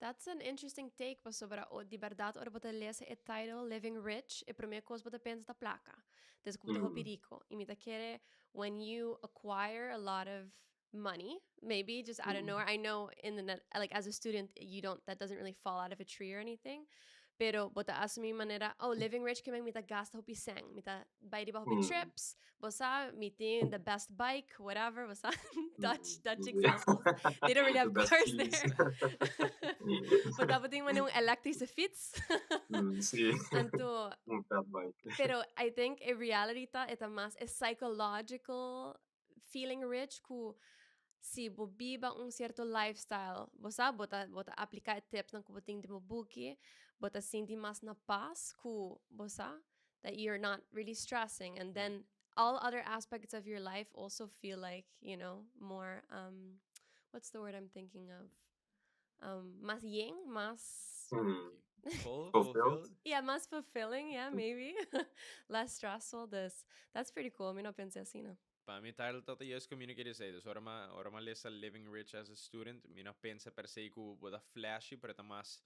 That's an interesting take pasobra o di berdat ora bo ta lesa e title Living Rich, e promé kos bo ta pensa ta plaka. Dus ku bo ta hopi riku. I mi ta kere when you acquire a lot of money, maybe just out of nowhere. I know in the net, like as a student, you don't that doesn't really fall out of a tree or anything. Pero bo ta asumí manera, "Oh, living rich ke men mi ta gasta hopi sèn, mi ta bai riba hopi trips, bo sa, mi tin the best bike," whatever, bo sa, Dutch examples. They don't really have The best cars keys. There. But bo tin un elektrische fiets. Si. Anto, Un fat bike. Pero I think in reality ta e ta mas a psychological feeling rich ku si bo biba un sierto lifestyle, bo sa, bo ta apliká e tips nan ku bo tin den bo buki, bo ta sinti mas na pas ku bo sa that you're not really stressing, and then all other aspects of your life also feel like, more, what's the word I'm thinking of? Mas yen, mas Full, Fulfilled? Fulfilled? Yeah, mas fulfilling, yeah, maybe. Less stressful. This that's pretty cool. Mi no a pensa asina, no. Pa mi title ta juist communicate esei. Dus ora m'a lesa Living Rich as a Student, mi no a pensa per se ku bo ta flashy, pero ta mas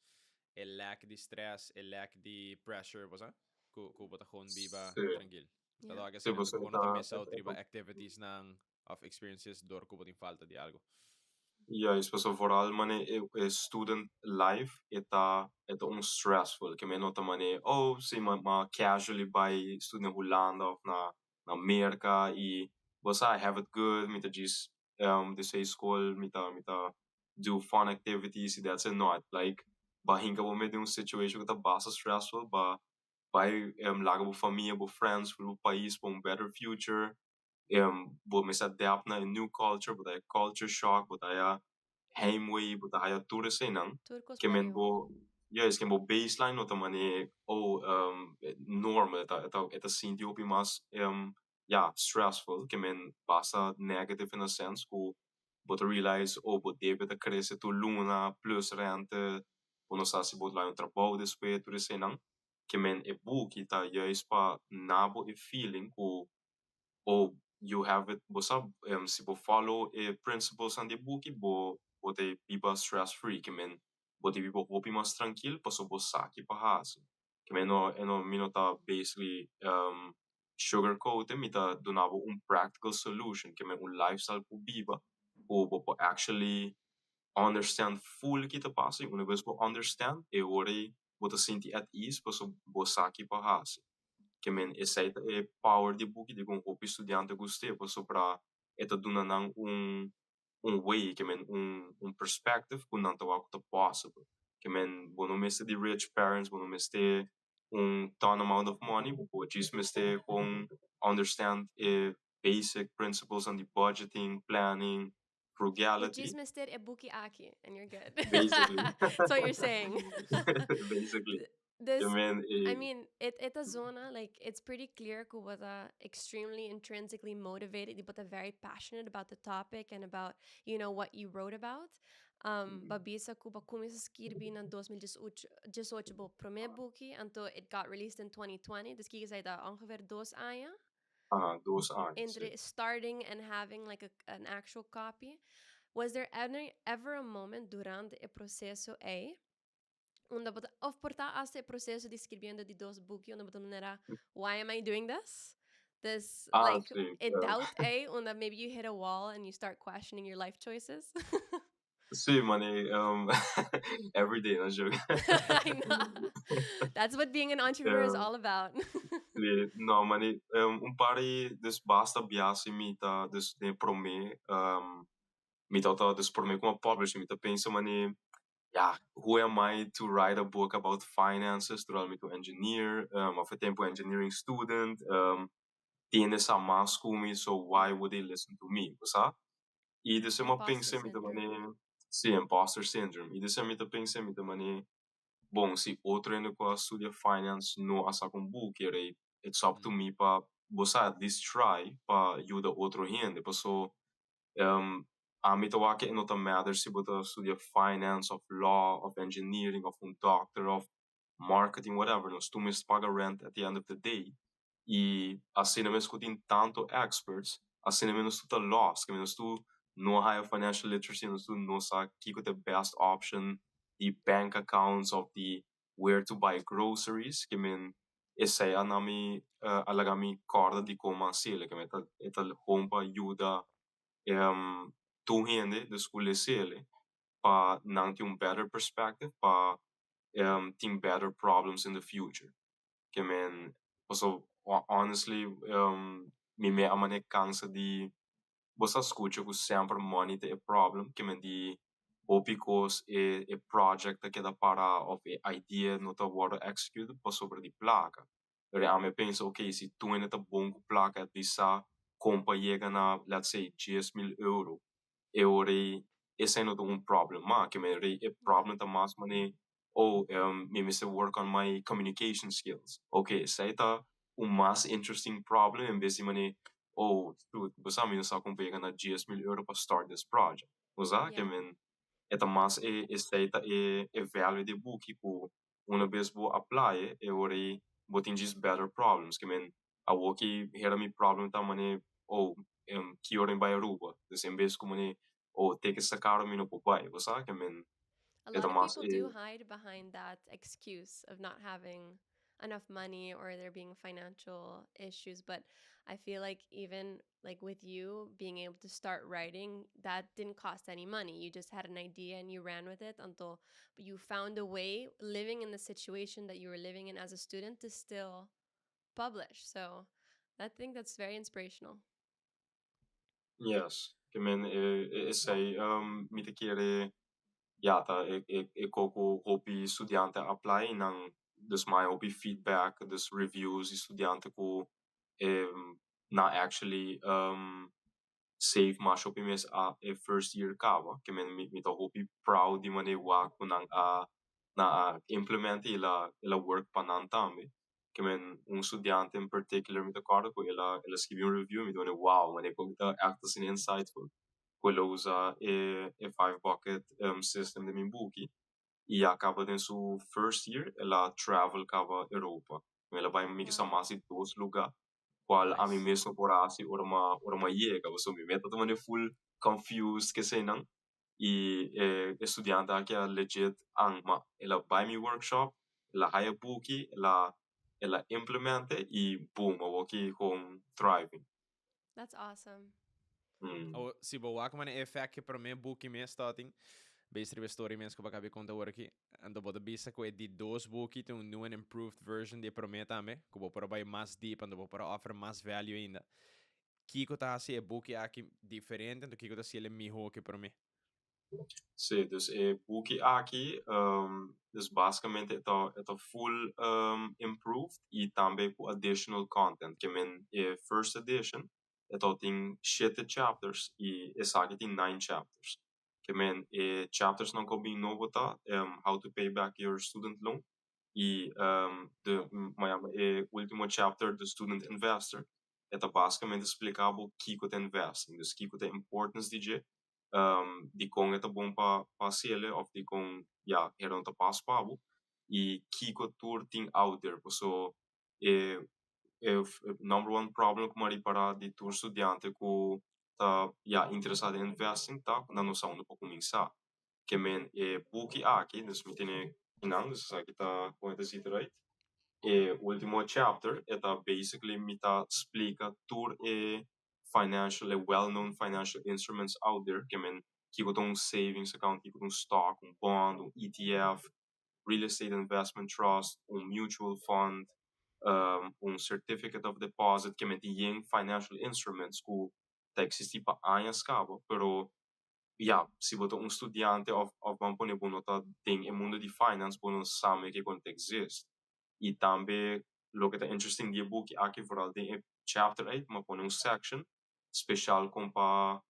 e lack di stress, e lack di pressure, bo sa? Ku bo ta gewoon biba trankil. Ta dog Si, asina, você ku bo no ta miss out riba activities nan of experiences door ku bo tin falta di algo. Ja, is paso vooral mane e student life e ta un stressful, ke men no ta mane, "Oh, si m'a casually bai studia na Hulanda of na Amerika i bo sa, I have it good, mi ta just desei school, mi ta do fun activities," i that's it. Not like bo a hinka bo mes den un situation ku ta basta stressful, ba bai laga bo famia, bo friends, bo pais pa un better future, bo mester adapt na a new culture, bo ta culture shock, bo ta haya heimwee, bo ta haya tur eseinan. Tur kos Ke men pariu. Bo, ja, is ke bo baseline no ta mane, oh, normal, e ta sinti hopi mas ja, stressful, ke men basta negative in a sense ku bo ta realize, oh, bo debe ta krese tur luna plus rente, bo no sa si bo ta un trabou despues, tur eseinan. Ke men e buki ta juist pa duna bo e feeling ku, oh, you have it, bo sa, si bo follow e principles nan di buki, bo ta biba stress free, ke men bo ta biba hopi mas trankil paso bo sa ki pa hasi. Ke men no, e no, mi no ta basically sugarcoat, mi ta duna bo un practical solution, ke men un lifestyle ku biba, ku bo por actually understand full ki ta pasa, i una vez bo understand, e ora bo ta sinti at ease paso bo sa ki pa hasi. Ke men esei ta e power di buki di kon hopi studiante gust'é pasobra e ta duna nan un way, ke men un perspective ku nan ta wak ku ta possible. Ke men bo no mester di rich parents, bo no mester un ton amount of money, bo por djis mester kon understand e basic principles di budgeting, planning, frugality. Djis mester e buki aki and you're good. Basically. That's what you're saying. Basically. This, I mean, I mean, it a zona, like, it's pretty clear ku bo ta extremely intrinsically motivated, bo ta very passionate about the topic and about what you wrote about. B'a bisa ku b'a kuminsá skirbi na 2018 bo promé buki, anto it got released in 2020, dus kiko esei ta ongeveer 2 aña? Ah, 2 aña, Entre si. starting and having like an actual copy. Was there ever a moment durante e proseso ei, unda bo ta, of por ta hasta e proseso di skirbiendo di dos buki, unda bo ta manera, "Why am I doing this?" This Ah, like si. a doubt ei, unda maybe you hit a wall and you start questioning your life choices? Si, mane, every day, no joke. I know. That's what being an entrepreneur is all about. Si, no, mane, un par di, dus basta biaha si mi ta, dus den promé, mi ta, dus promé ku mi a publish, mi ta pensa mane, ja, who am I to write a book about finances, terwijl mi ta un engineer, of e tempu engineering student, tin sa mas ku mi, so why would they listen to me, sa? I dus mi a Imposter pensa mi ta syndrome. Mane, si, imposter syndrome. I dus mi ta pensa mi ta mane, bon, si otro hende ku a studia finance no a saka un buki, rei, it's up to me pa, bo sa, at least try pa yuda otro hende, paso ami ta wak e no ta matter si bo ta studia finance of law of engineering of un doctor of marketing, whatever, nos tur mester paga rent at the end of the day. I asina mes ku tin tantu experts, asina mes nos tur ta lost, ke nos tur no haya financial literacy, nos tur no sa kiko the best option di bank accounts of the where to buy groceries. Ke men esei a nami a laga mi kòrda di kon hasié, ke men ta e ta gewoon pa yuda tur hende, dus ku les'é pa nan tin un better perspective pa tin better problems in the future. Ke men paso honestly mi me a mane kansa di bo sa skucha ku semper money ta e problem, ke men di hopi kos e project ta keda para of e idea no ta wòrdu executed pasobra di plaka. Pero ami a pensa, okay, si tur hende ta bon ku plaka, at least sa kon pa yega na, let's say, 10.000 euro, e ora ei esei no ta un problem mas. Ke men e problem ta mas mane, oh, mi mester work on my communication skills. Okay, esei ta un mas interesting problem en bes di mane, oh, shoot, bo sa, mi no sa kon pa yega na 10.000 euro pa start this project. Bo sa, ke men e ta mas e esei ta e value di buki ku una bes bo apply e ora ei bo tin just better problems. Ke men awor ki hera mi problem ta mane, oh, ki ora mi bai Aruba? Dus en bes ku mane, oh, te ke sa mi no por bai. Bo sa, ke men A e ta lot of mas people do e hide behind that excuse of not having enough money or there being financial issues, but I feel like even like with you being able to start writing, that didn't cost any money. You just had an idea and you ran with it until you found a way, living in the situation that you were living in as a student, to still publish. So I think that's very inspirational. Yes, ke men esei mi ta kere, ja, ta e kos ku hopi studiante apply nan, dus mi hopi feedback, dus reviews di studiante ku nan actually save mas hopi mes a e first year kaba. Ke men mi ta hopi proud di manera wak ku nan a na a implement i el a work pa nan tambe. Ke men un studiante in particular mi ta kòrda ku el a skirbi un review, mi ta mane, wow, mane kon ta echt asina insightful, ku el a usa e five bucket system di mi buki i a kaba den su first year el a travel kaba Europa. El a bai mi sa mas di dos lugá, kual ami mes no por hasi ora mi yega, pasobra mi mes ta mane full confused ke eseinan i e studiante aki a legit ma el a bai mi workshop, el a haya buki, el a implement'é i boom, awor ki gewoon thriving. That's awesome. Oh, si bo wak mane effect ke promé buki mes ta tin. Based riba e story mes ku bo a kaba di konta awor aki. Anto bo ta bisa ku e di dos buki ta un new and improved version di e promé tambe, ku bo por a bai mas deep, anto bo por a offer mas value ainda. Kiko ta hasi e buki aki diferente, anto kiko ta hasiel e mihó ku e promé? Sí, dus e buki aki, dus básicamente e ta full improved i tambe ku additional content. Ke men e first edition, e tin shete chapters i esaki tin 9 chapters. Ke men e chapters nan ku a bin nobo ta how to pay back your student loan i de e último chapter, the student investor. E ta básicamente splika bo kiko ta investing, dus kiko ta importance di dje, di kon e ta bon pa hasiele of di kon, ja, e no ta pas pa bo i kiko tur tin out there. So e number one problem ku mi a ripará di tur studiante ku ta, ja, interesá den investing ta nan no sa unda pa kuminsá. Ke men e buki aki, dus mi tene nan, dus esaki ta kon e ta ziet eruit. E último chapter, e ta basically mi ta splika tur e financial e well-known financial instruments out there. Ke men kiko ta un savings account, kiko ta un stock, un bond, un ETF, real estate investment trust, un mutual fund, un certificate of deposit. Ke men tin yen financial instruments ku ta eksistí pa aña kaba, pero ja, si bo ta un studiante of ban pone bo no ta den e mundu di finance, bo no sabe ku ta exist. I tambe loke ta interesting di e buki aki, vooral den e chapter 8, m'a pone un section spesial kon pa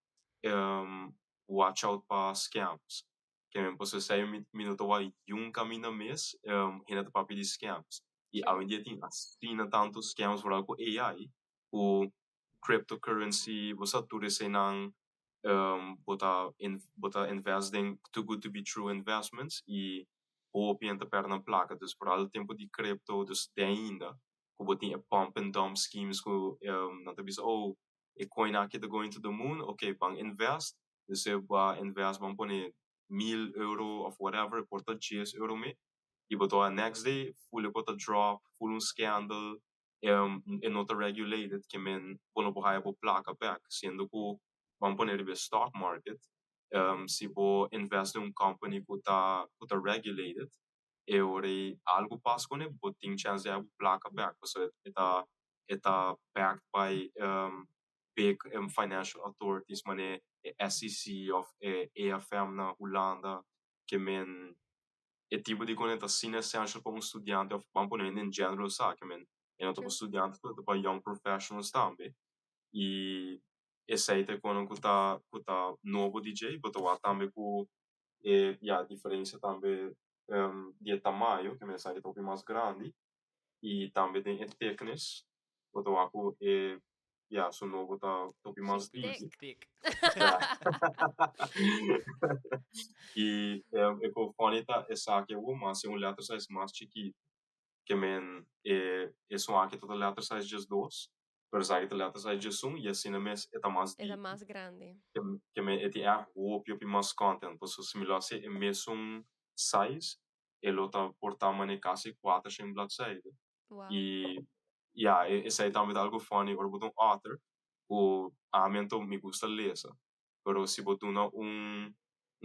watch out pa scams. Ke men paso esei mi no ta wak un kaminda mes hende ta papia di scams. I awendia tin asina tantu scams, vooral ku AI, ku cryptocurrency, bo sa tur eseinan, bo ta invest den too good to be true investments i hopi hende ta pèrdè nan plaka. Dus vooral tempu di crypto, dus te ainda, ku bo tin e pump and dump schemes ku nan ta bisa, "Oh, e coin aki ta going to the moon, okay, ban invest." Dus e bo invest, ban pone 1000 euro of whatever, por ta 10 euro mes. I bo ta next day, full e ta drop, full un scandal, e no ta regulated, ke men bo no por haya bo plaka back, siendo ku ban pone riba stock market, si bo invest den un company ku ta regulated, e ora algu pasa kuné, bo tin chance di haya bo plaka back, pasobra e ta backed by big financial authorities, manera SEC of AFM na Hulanda. Ke men e tipo di kos ta asina essential pa un studiante of ban pone in general sa, ke men e no ta pa studiante, ta pa young professionals tambe. I esei ta kon ku ta nobo di dje. Bo ta wak tambe ku e, ja, diferensia tambe di tamaño, ke men esaki ta hopi mas grandi, i tambe den e thickness, bo ta wak ku e, ja, su nobo ta hopi mas diki. Thick. Ja. I e ku funny ta esaki mas un letter size mas chikitu. Ke men e esun aki ta letter size 12, pero esaki ta letter size 11 i asina mes e ta mas E ta diki. mas grandi. Ke men e tin echt hopi hopi mas content. Paso si mi lo hasi e mesun size, e lo ta por ta mane kasi 400 bladzijde. I ja, esei tambe ta algu funny ora bo ta un author, ku ami anto mi gusta lesa. Pero si bo duna un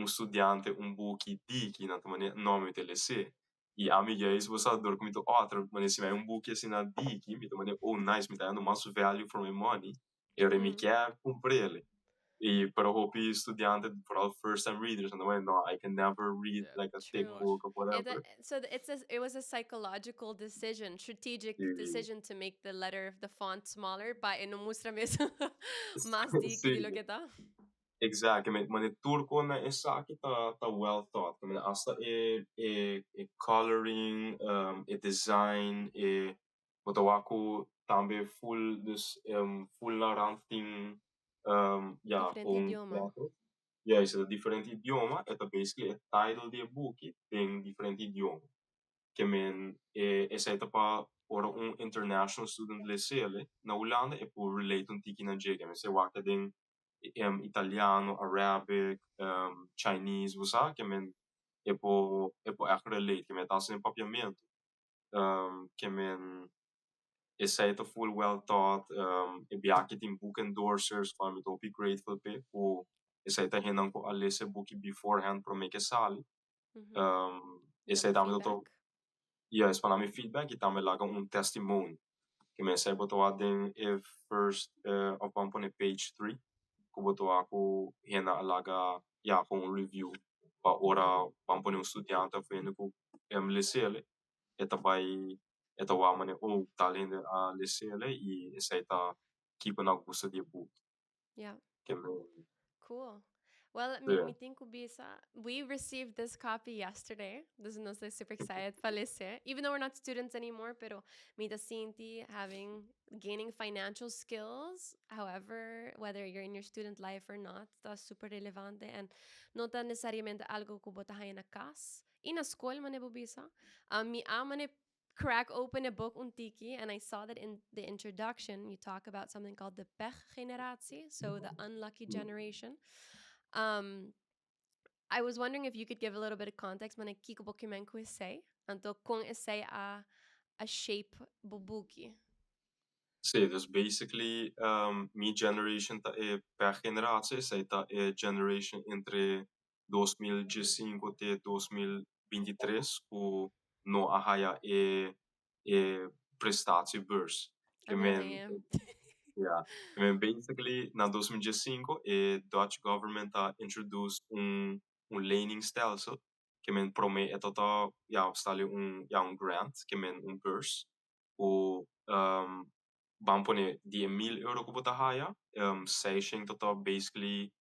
studiante un buki diki, nan ta manera, "No, mi ta les'é." I ami juist, bo sa, dor ku mi ta author, manera si mi hay un buki asina diki, mi ta manera, "Oh nice, mi ta hayando mas value for my money." E ora mi ke kumpr'é. I pero hopi studiante, vooral first time readers, nan ta manera, "No, I can never read like a thick book or whatever." So it was a psychological decision, strategic decision to make the letter, the font smaller, pa e no mustra mes mas diki di loke ta. Exactly, ma tur kos na esaki ta well thought. I mean, hasta e coloring, e design, e bo ta wak ku tambe full, dus full na rand tin ja, Diferente un idioma. Letter. Ja, e ta diferente idioma, e ta basically e title di e buki den diferente idioma. Ke men e esei ta pa ora un international student les'é na Hulanda, e por relate un tiki na dje. Ke men se wak den italiano, Arabic, Chinese, bo sa, ke men e por echt relate, ke men ta den papiamentu. Ke men esei ta full well thought, e biaha tin book endorsers, pa mi ta hopi grateful p'e, ku Esei ta hendenan ku a lesa e buki beforehand promé ku e sali. Esei tambe ta Yes, pa mi feedback i tambe laga un testimony. Ke men esei bo ta wak den e first of ban pone page 3 ku bo ta wak ku hende a laga, ya, kon un review pa ora ban pone un studiante of hende ku les'e, e ta bai e ta wak manera, "Oh, tal hende a les'e," i esei ta kiko nan gusta di e buki. Ke men Cool. Well, mi tin ku bisa, we received this copy yesterday. Dus nos ta super excited pa lese. Even though we're not students anymore, pero mi ta sinti having, gaining financial skills, however, whether you're in your student life or not, ta super relevante. And no ta necesariamente algo ku bo ta haya na kas. I na skol, mane bo bisa. Mi a mane crack open a book un tiki and I saw that in the introduction you talk about something called the pech generatie, so the unlucky generation. I was wondering if you could give a little bit of context mane kiko bo kimen ku esei, anto kon esei a shape bo buki. Sí, dus basically mi generation ta e pech generatie, esei ta e generation entre 2015 te 2023 ku no a haya e prestatiebeurs. Ke men, ja, ke men basically na 2015 e Dutch government a introduce un leningstelsel. Ke men promé e tabata, ja, stali un, ja, un grant, ke men un beurs ku ban pone di e 1000 euro ku bo ta haya, 600 ta basically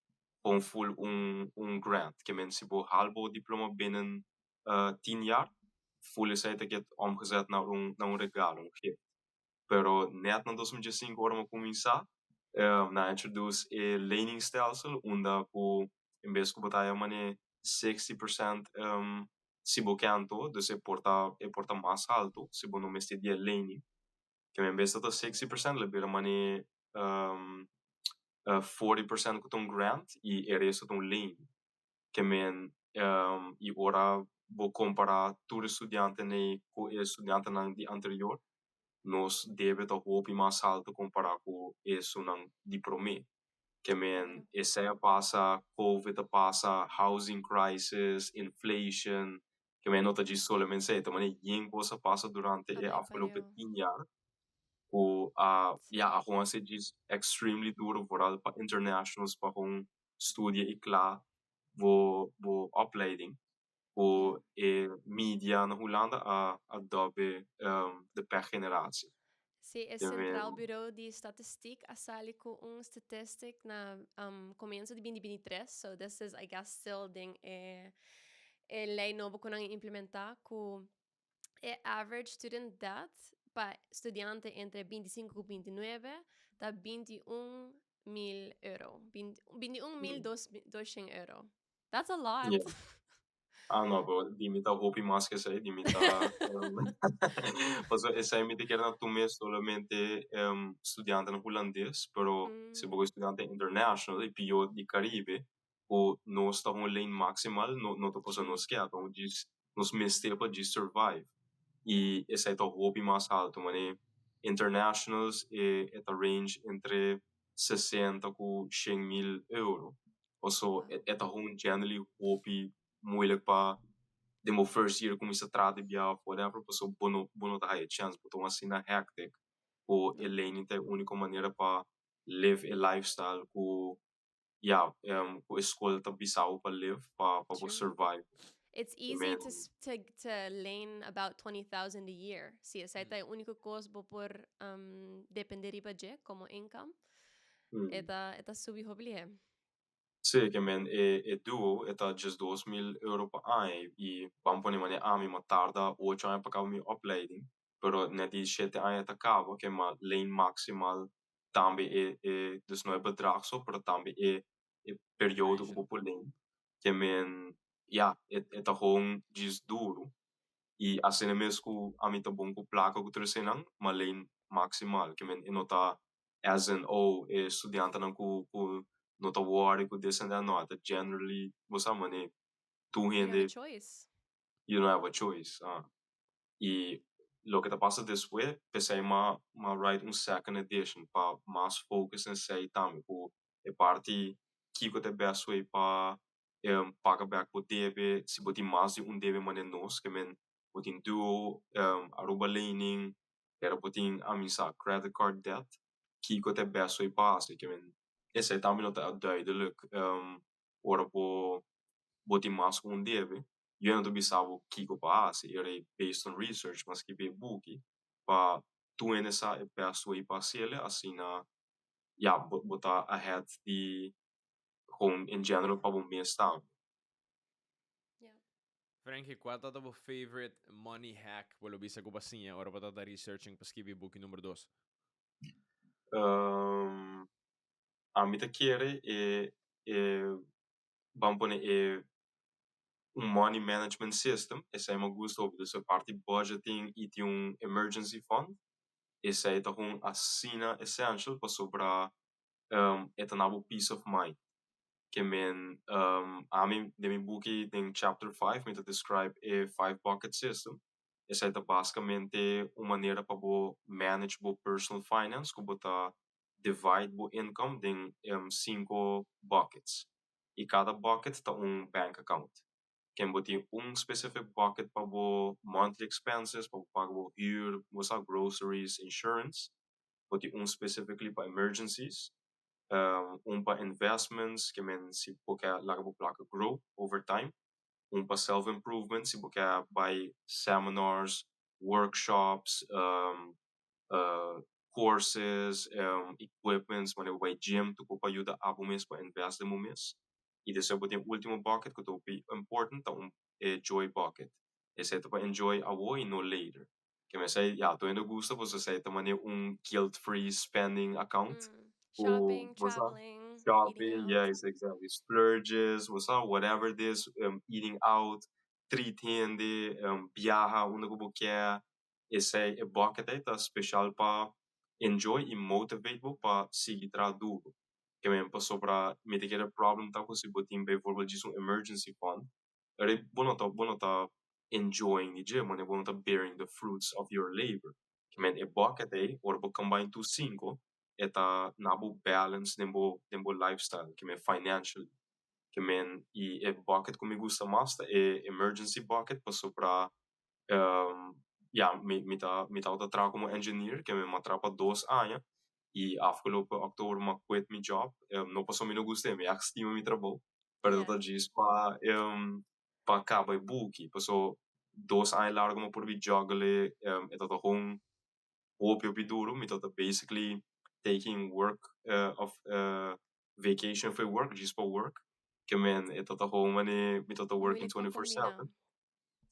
gewoon full un grant. Ke men si bo haal bo diploma binnen 10 jaar, full esei ta get omgezet naar un regalo, un gift. Pero net na 2005 ora m'a kuminsá, nan a introduce e leningstelsel unda ku en bes ku bo ta haya mane 60% si bo ke anto, dus e por ta mas alto si bo no mester di e lening. Ke en bes ta 60%, lo bira mane 40% ku ta un grant i e resto ta un lening. Ke men i ora bo kompará tur studiantenan ku e studiantenan di anterior, nos debe ta hopi mas alto kompará ku esunnan di promé. Ke men esei a pasa, COVID a pasa, housing crisis, inflation, ke men no ta djis solamente esei, ta manera yen kos a pasa durante e afgelopen 10 jaar ku a, ja, a gewoon a djis extremely duro, vooral pa internationals, pa gewoon studia i kla bo opleiding. Ku e media na Hulanda a dub e de pechgeneratie. Sí, e Centraal Bureau di Statistiek a sali ku un statistic na komienso di 2023, so this is, I guess, still den e lei nobo ku nan a implementá, ku e average student debt pa studiante entre 25 i 29 ta 21 mil euro. 21 mil 200 euro. That's a lot. Yeah. Ah, no, pero di mi ta hopi mas ku esei, di mi ta pasobra esei mi ta kere na tur mes solamente studiantenan hulandes, pero si bo studiante international i pió di Caribe, ku nos ta un leen maximaal, no, no ta pasobra nos ke, ta djis nos mester pa djis survive. I esei ta hopi mas alto, mane internationals e ta range entre 60 ku 100 mil euro. Also, e ta gewoon generally hopi moeilijk pa den bo first year kuminsá traha di bia of whatever, pasobra bo no ta haya chance, bo ta un asina hectic ku e lening ta e úniko manera pa live e lifestyle ku, ja, ku e skol ta bisa bo pa live, pa bo survive. It's easy to leen about 20,000 a year. Si esei ta e úniko kos bo por dependé riba dje komo income. E ta subi hopi lihé. Sí, ke men e duo e ta just 2000 euro pa aña i ban pone mane ami m'a tarda 8 aña pa kaba mi opleiding, pero net di 7 aña ta kaba, ke m'a leen maximaal tambe e dus no e bedrag so, pero tambe e periodo ku bo por leen. Ke men, ja, e ta gewoon djis duro. I asina mes ku ami ta bon ku plaka ku tur eseinan, m'a leen maximaal. Ke men e no ta as in, oh, e studiantenan ku no ta worry ku this and that, no, ta generally, bo sa mane tur You have a hende choice. You don't have a choice. Ah. I loke ta pasa despues, p'esei m'a write un second edition pa mas focus esei tambe ku e parti. Kiko ta e best way pa paga bek bo debe, si bo tin mas di un debe manera nos, ke men bo tin duo, Aruba lening, pero bo tin amisa credit card debt, kiko ta e best way pa hasi? Ke men esei tambe no ta duidelijk ora bo tin mas ku un debe. Yo no ta bisa bo kiko pa hasi, e based on research, m'a skibi e buki pa tur hende sa e best way pa hasi'e, asina ya bo ta ahead di gewoon in general pa bo mes tambe. Frankie, cua ta bo favorite money hack bo lo bisa cu bo a siña ora bo ta researching pa skibi buki number 2? Ami ta kere e ban pone e un money management system, esey mi gusta hopi, dus e parti budgeting y tin un emergency fund, esey ta un asina essential pasobra e ta duna bo peace of mind. Ke men ami den mi buki, den chapter 5, mi ta describe e five bucket system. Esey ta basicamente un manera pa bo manage bo personal finance, cu bo ta divide bo income den cinco buckets. Y cada bucket ta un bank account. Ken bo tin un specific bucket pa bo monthly expenses, pa bo paga bo huur, bo sa groceries, insurance. Bo tin un specifically pa emergencies, un pa investments, ke men si bo ke laga bo placa grow over time, un pa self-improvement, si bo ke bay seminars, workshops, courses, equipments, wanneer bo bay gym, tur pa yuda abo mes pa invest den bo mes. Y despues bo tin ultimo bucket cu ta important, ta un joy bucket. Esey ta pa enjoy awo y no later. Ke men esey, ya, tur hende gusta, pues esey ta manera un guilt-free spending account. Shopping, traveling, shopping, eating yeah, out. Exactly. Splurges, what's up, whatever it is, eating out, treat hende, viaja unda cu bo kier. Esey e bucket ey ta special pa enjoy y motivate bo pa sigui traha duro. Ke men pasobra mi ta kere problem ta cu si bo tin bijvoorbeeld just un emergency fund, eri bo no ta enjoying di dje, mane bo no ta bearing the fruits of your labor. Ke men e bucket ey, ora bo combine tur cinco, e ta duna bo balance den bo lifestyle, ke men financially. Ke men y e bucket cu mi gusta mas ta e emergency bucket, pasobra ja, mi ta traha como engineer, ke men m'a traha pa 2 aña y afgelopen oktober m'a quit mi job. No paso mi no gusta, mi echt stima mi trabou, pero ta djis pa caba e buki, paso 2 aña largo m'a por juggle, e ta gewoon hopi hopi duro. Mi ta basically taking work of vacation for work, just pa work. Ke men e ta gewoon mane mi ta working Moeilijk pa 24/7. combina.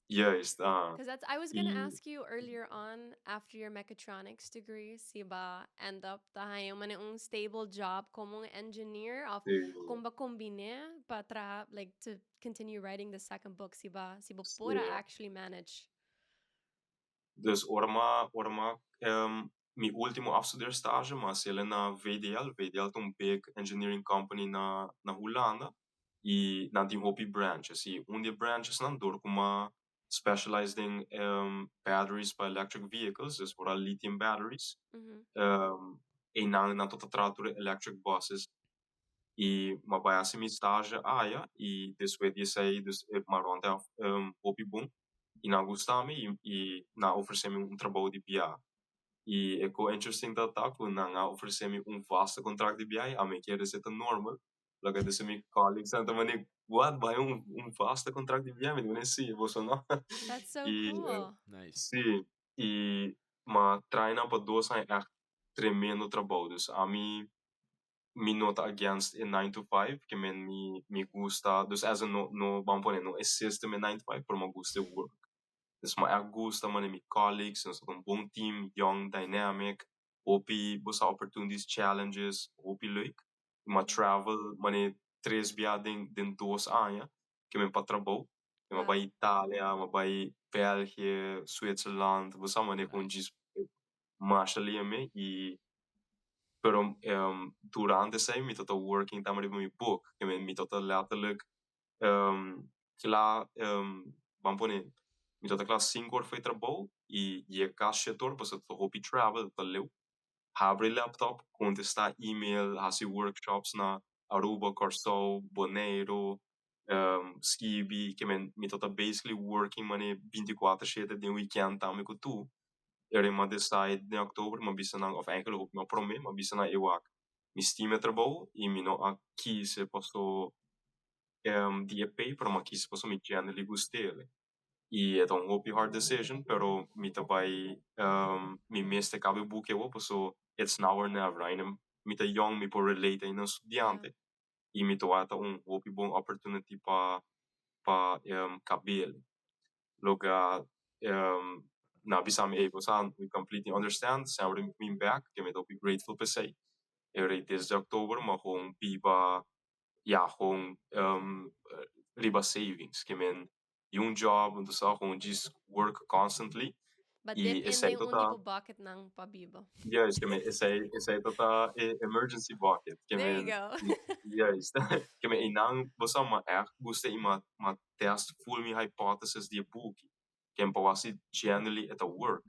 Juist, ah. Because that's I was gonna ask you earlier on, after your mechatronics degree, si b'a end up ta haya un stable job como un engineer of con b'a combina pa traha, like, to continue writing the second book, si bo por a actually manage. Dus ora m'a mi ultimo afstudeerstage m'a haci na VDL. VDL ta un big engineering company na Hulanda y nan tin hopi branches. Y un di e branches nan, door cu m'a specialized in batteries pa electric vehicles, dus vooral lithium batteries. E nan ta traha tur electric buses. Y m'a bay haci mi stage aya y despues di esey dus m'a rond af hopi bon. Y nan gusta mi y nan a ofrece mi un trabou di BA. Y e cos interesting ta cu nan a ofrece mi un vaste contract di BA, ami kier ta normal. Loke dus mi colleagues nan ta mane, "What, bay un vaste contract di BA?" Mi di, "Si, boso no." That's so Y, cool. Nice. Si, y m'a traha pa 2 aña, echt tremendo trabou. Dus ami mi no ta against e 9 to 5, ke men mi gusta, dus as a no no ban pone no e system e 9 to 5, pero mi gusta e work. Dus mi gusta mane mi colleagues, nos ta un bon team, young, dynamic, hopi bo sa opportunities, challenges, hopi leuk. M'a travel mane tres bia den 2 aña, ke men pa trabou. M'a bay Italia, m'a bay België, Zwitserland, bo sa mane con djis masha me y pero durante esey mi tata working tambe riba mi book, ke men mi tata letterlijk kla, ban pone mi tata kla 5 or for trabou y yega cas 7 or, pasobra ta hopi travel, ta leu. Habri laptop, contesta email, hasi workshops na Aruba, Kòrsou, Boneiru, skibi, ke men mi tabata basically working mane 24/7 den weekend tambe ku tur. Eri m'a decide den oktober, m'a bisa nan, of eigenlijk hopi mas promé, m'a bisa nan: "E wak, mi stima e trabou i mi no a kise paso di e pay, pero m'a kise paso mi genuinely gust'é." I e ta un hopi hard decision, pero mi ta bai, mi mester kaba e buki awo, paso it's now or never. Ainda mi ta young, mi por relate ainda studiante i mi ta wak ta un hopi bon opportunity pa kab'é. Loke nan a bisa mi: "Hey, bo sa, we completely understand, semper mi bin back," ke mi ta hopi grateful p'esei. Eri desde oktober m'a gewoon biba, ja, gewoon riba savings, ke men un job, anto sa gewoon just work constantly. But I dip in esei den un ta tipo bucket nan pa biba. Juist, ke men esei ta e emergency bucket. Ke There you men go. Juist. Ke men einan bo sa m'a echt gusta i m'a test full mi hypothesis di e buki. Ke pa wak si genuinely e ta work.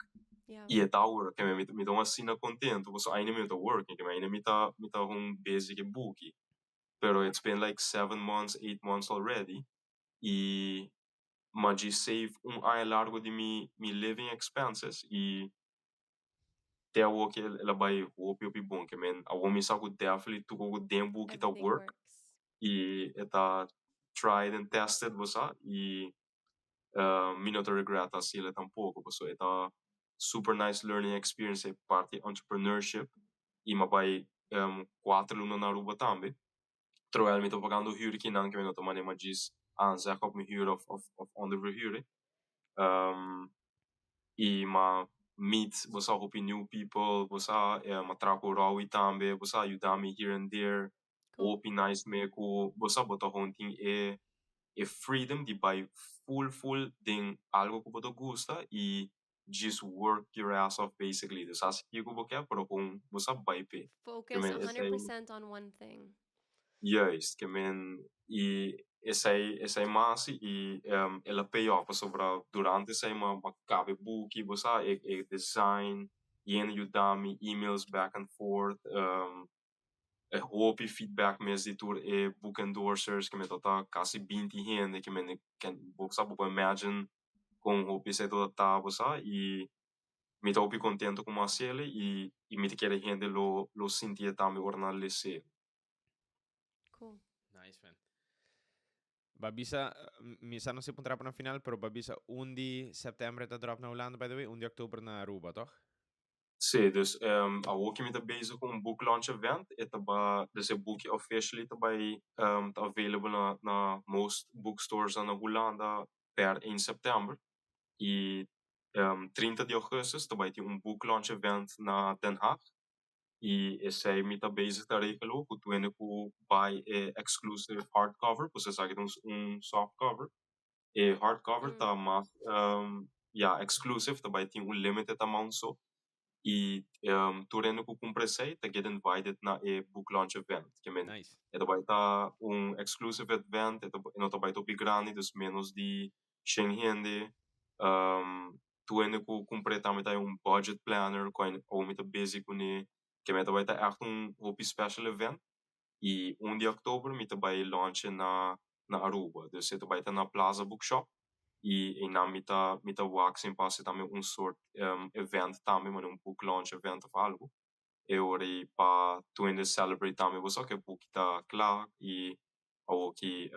I e ta work. Ke men mi ta un asina contento, paso ainda mi ta working, ke men ainda mi ta gewoon busy ku e buki. Pero it's been like 7 months, 8 months already. I m'a just save un aña largo di mi living expenses i te awo ku el a bai hopi hopi bon. Ke men awo mi sa ku definitely tur ku den buki ta Everything work works. I e ta tried and tested, bo sa, i mi no ta regret asina tampoko, paso e ta super nice learning experience e parti entrepreneurship. I m'a bai 4 luna na Aruba tambe. Terwijl mi ta pagando huur kinan, ke mi no ta mane m'a djis aanzeg op mi huur of onderverhuren. I m'a meet, bo sa, hopi new people, bo sa, m'a traha ku Rowie tambe, bo sa, yuda mi here and there. Hopi nice me ku bo sa bo ta gewoon tin e freedom di bai full full den algo ku bo ta gusta i just work your ass off basically. Dus hasi kiko bo ke, pero gewoon bo sa bai p'e. Focus Men esei 100% on one thing. Juist, ke men i esei mas i el a pay off pasobra durante esei m'a kaba e buki, bo sa, e design, hende yuda mi, emails back and forth, e hopi feedback mes di tur e book endorsers, ke men ta kasi 20 hende, ke men ken bo sa, bo por imagine kon hopi esei ta, bo sa, i mi ta hopi contento ku m'a hasié i mi ta kere hende lo sinti tambe ora nan les'é. Cool. Nice, man. B'a bisa, mi sa no si puntra pa na final, pero b'a bisa 1 di september ta drop na Hulanda, by the way, 1 di oktober na Aruba, toch? Si, dus awo ku mi ta bezig ku un book launch event, e ta ba, dus e book officially ta bai ta available na most bookstores na Hulanda per 1 september. I 30 di augustus ta bai tin un book launch event na Den Haag. I esei mi ta bezig ta regel ku tur hende ku buy e exclusive hardcover, pues esaki ta un soft cover. E hardcover ta mas ja, exclusive, ta bai tin un limited amount so. I tur hende ku kumpra esei ta get invited na e book launch event. Ke men e ta bai ta un exclusive event, e no ta bai ta hopi grandi, dus menos di 100 hende. Tur hende ku kumpra tambe ta un budget planner ku awo mi ta busy kuné. Ke men ta bai ta echt un hopi special event. I 1 di oktober mi ta bai launch na Aruba. Dus e ta bai ta na Plaza Bookshop. I einan mi ta wak sin pasa tambe un soort event tambe, maar un book launch event of algo. E ora ei pa tur hende celebrate tambe, bo sa, ku e buki ta kla i awo ki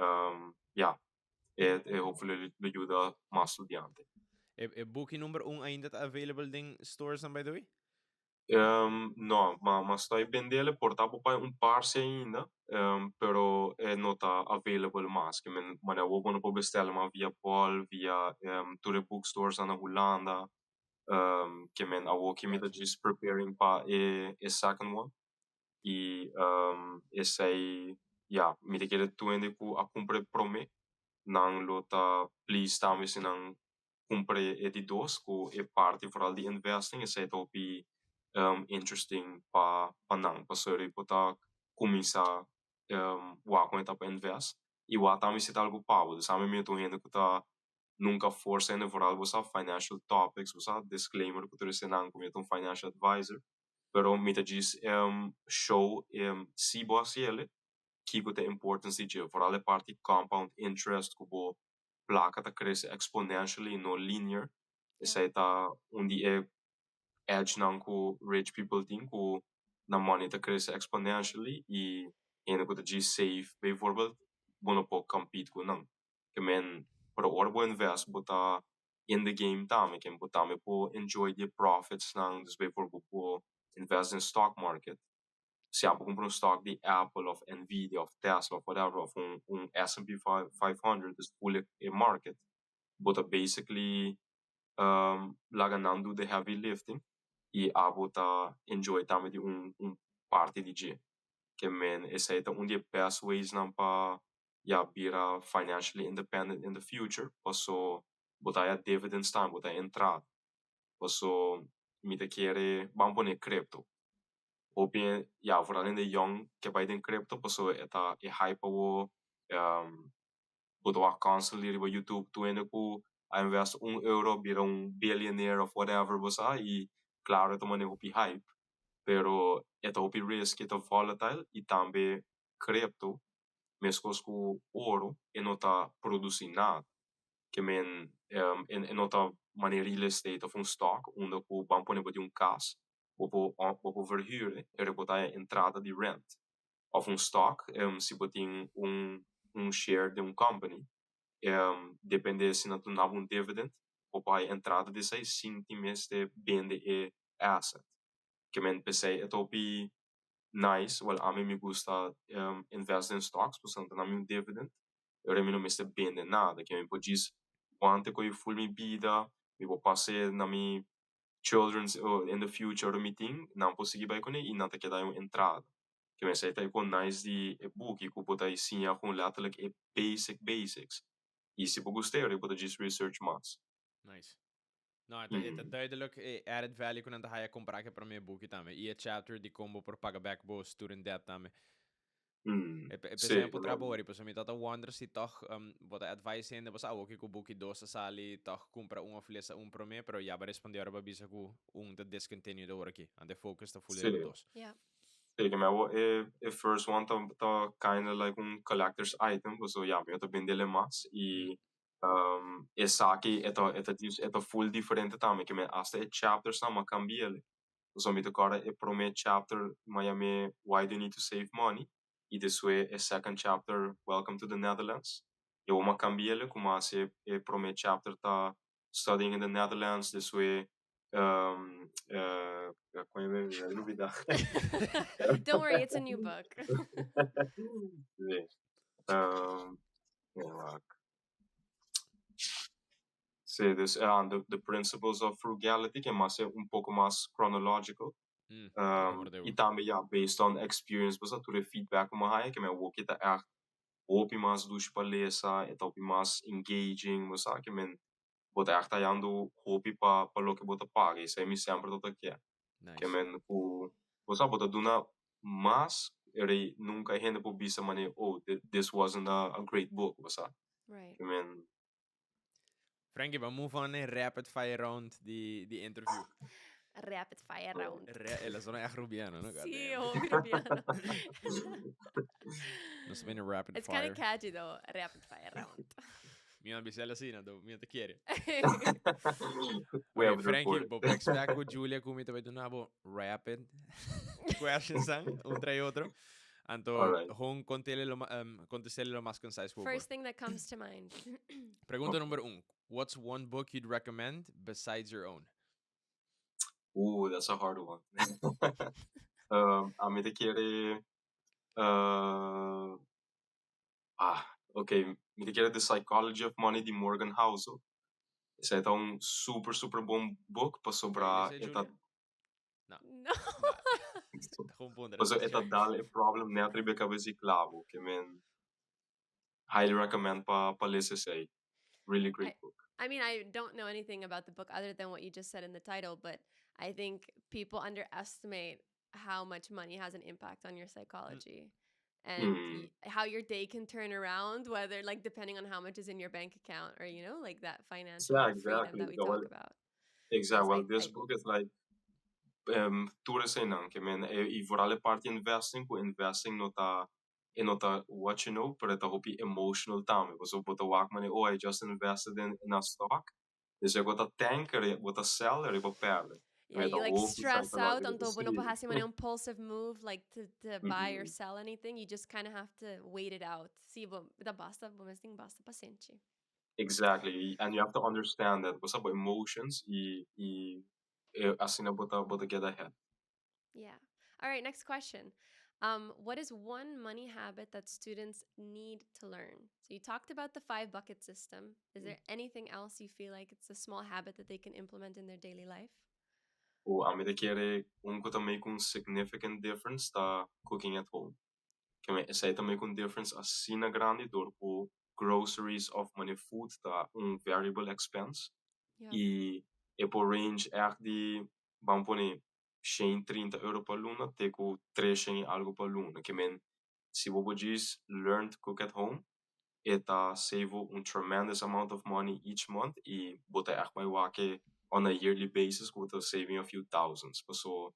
ja, e hopefully lo yuda mas studiante. E buki number 1 ainda ta available den stores dan, by the way? No, m'a stop bend'é, por ta por un par ainda, pero e no ta available mas. Ke men, maar bo no por bestel mas via Bol, via tur e bookstores na Hulanda. Ke men awo ki mi ta just preparing pa e second one. I esei, ja, mi ta kere tur hende ku a kumpra e promé, nan lo ta pleased tambe si nan kumpra e di dos, ku e parti vooral di investing, esei ta hopi interesting pa nan, pasobra bo ta kuminsá wak kon e ta pa invest. I wak tambe si ta algo pa bo. Dus ami mi ta un hende ku ta nunca forsa hende, vooral, bo sa, financial topics, bo sa, disclaimer ku tur eseinan ku mi ta un financial advisor, pero mi ta djis show si bo hasié. Kiko ta importance di dje, vooral e parti compound interest, ku bo plaka ta krese exponentially, no linear. Esei ta un di e edge nan ku rich people tin, ku nan money ta krese exponentially i hende ku ta djis save bijvoorbeeld, bo no por compete ku nan. Ke men, pero ora bo invest, bo ta in the game tambe, ke bo tambe por enjoy di e profits nan. Dus bijvoorbeeld bo por invest in stock market. Si abo kumpra un stock di Apple of Nvidia of Tesla of whatever of un S&P 500, dus full e market, bo ta basically laga nan do the heavy lifting i abo ta enjoy tambe di un parti di dje. Ke men esei ta un di e best ways nan pa, ya, bira financially independent in the future, paso bo ta haya dividends tambe, bo ta entrada. Paso mi ta kere, ban pone crypto. Hopi, ya, vooral hende young ke bai den crypto paso e ta e hype awo. Bo ta wak constantly riba YouTube tur hende ku a invest €1 bira un billionaire of whatever, bo sa, i claro, e ta mane hopi hype, pero e ta hopi risky, e ta volatile. I tambe crypto, meskos ku oro, e no ta produsi nada. Ke men e no ta mane real estate of un stock unda ku, ban pone, bo tin un kas, bo por verhuur e bo ta entrada di rent, of un stock, si bo tin un share di un company, depende si nan duna un dividend, bo por haya entrada di esei sin tin mester bende e asset. Ke men p'esei e ta hopi nice, well, ami mi gusta invest in stocks, pasobra nan ta duna mi un dividend, ora mi no mester bende nada, ke mi por djis wanta ku full mi bida, mi por pas'é na mi children's in the future. Ora mi tin, nan por sigui bai kuné i nan ta keda un entrada. Ke men esei ta e kon nice di e buki, ku bo ta siña gewoon letterlijk e basic basics. I si bo gust'é, ora bo ta djis research mas. Nice. No, e ta duidelijk e added value ku nan ta haya kumpra e promé buki tambe. I e chapter di kon bo por paga back bo student debt tambe. E exemplo trabori, pues mi tata wonder si toch bo ta advice hende, bo sa awo ku buki 2 a sali, toch kumpra un of lesa un promé, pero ya bo a respondé ora bo a bisa ku un ta discontinued awor aki. Anto focus ta full riba 2. Sí, ke mi e first one ta kind of like un collector's item, so ya, mi ta bendele mas i esaki e ta full diferente tambe, ke men hasta e chapters nan m'a kambi'é. So mi ta kòrda e promé chapter m'a yam'é "Why Do You Need to Save Money?" i despues e second chapter "Welcome to the Netherlands". I m'a kambi'é ku mas e promé chapter ta "Studying in the Netherlands", despues kon mi a lubidá. Don't worry, it's a new book. Sí. Ja, wacht. Sí, dus the Principles of Frugality, ku mas un poko mas chronological. I tambe, ja, based on experience, bo tur e feedback ku m'a haya, ku mi buki ta echt hopi mas dushi pa lesa, e ta hopi mas engaging, bo sa, ke men bo ta echt hayando hopi pa loke bo ta paga, esei mi semper ta ke. Nice. Ke men ku, bo sa, bo ta duna mas, eri nunka hende por bisa mane, "Oh, this wasn't a great book," bo sa. Ke men Frankie, we move on in rapid fire round di interview. Rapid fire round. El a zona echt Rubiano, no? Sí, Goddamn. Hopi Rubiano. Nos ta rapid It's fire. kind of catchy though, rapid fire round. Mi no bisa asina, no, mi no ta kere. We Okay, have it Frankie, recorded. bo expect ku Julia ku mi ta bai duna bo rapid questions dan, un tras otro. Anto, Alright. gewoon kontest'é lo mas concise ku First thing that comes to mind. Pregunta number 1. What's one book you'd recommend besides your own? Ooh, that's a hard one. Ami ta kere, ah, okay, mi ta kere The Psychology of Money di Morgan Housel. Esei ta un super, super bon book pasobra Esei, e ta Julia? No. Gewoon puntra. Paso e ta dal e problem net riba e kabes di klabo, ke men highly recommend pa lesa esei. Really great book. I mean, I don't know anything about the book other than what you just said in the title, but I think people underestimate how much money has an impact on your psychology and how your day can turn around, whether, like, depending on how much is in your bank account or like that financial freedom that we Yeah, talk well, about. Exactly. Well, I- this book is like tur eseinan, ke men i vooral e parti investing, ku investing no ta. E no ta what you know, pero e ta hopi emotional tambe. Paso bo ta wak mane, "Oh, I just invested in a stock." Dus bo ta tank, bo ta sell, y bo perde. Yeah, you like stress out anto bo no por hasi mane impulsive move like to buy or sell anything. You just kind of have to wait it out. Si, bo ta basta, bo mester tin basta pasenshi. Exactly. And you have to understand that what's up with emotions y asina bo ta get ahead. Yeah. All right, next question. What is one money habit that students need to learn? So you talked about the five bucket system. Is there anything else you feel like it's a small habit that they can implement in their daily life? O ami ta kere un cu ta make un significant difference ta cooking at home. Ke men esey ta make un difference asina grandi door cu groceries of money food ta un variable expense. Y e por range echt di, ban pone, €130 pa luna te cu 300 y algo pa luna. Ke men si bo djis learn to cook at home, e ta save un tremendous amount of money each month y bo ta echt bay wak on a yearly basis cu ta saving a few thousands. So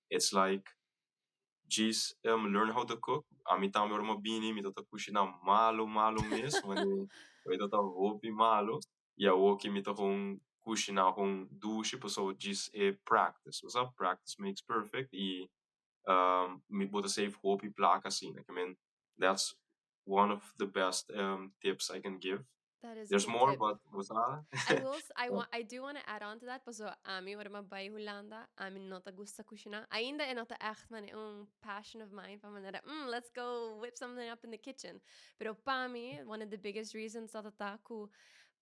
it's like just learn how to cook. Ami tambe ora m'a bini, mi ta cushina malo malo mes, mane mi ta hopi malo. Y awo cu mi ta cu cushina cu dushi, so just e practice. What's up? Practice makes perfect. Y mi bo ta save hopi placa asina. I mean, that's one of the best tips I can give. That is a There's good more, tip. But what's that? I want, I do want to add on to that, paso ami ora m'a bay Hulanda, ami no ta gusta cushina. Ainda e no ta echt mane un passion of mine pa manera, let's go whip something up in the kitchen." Pero pa mi, one of the biggest reasons ta cu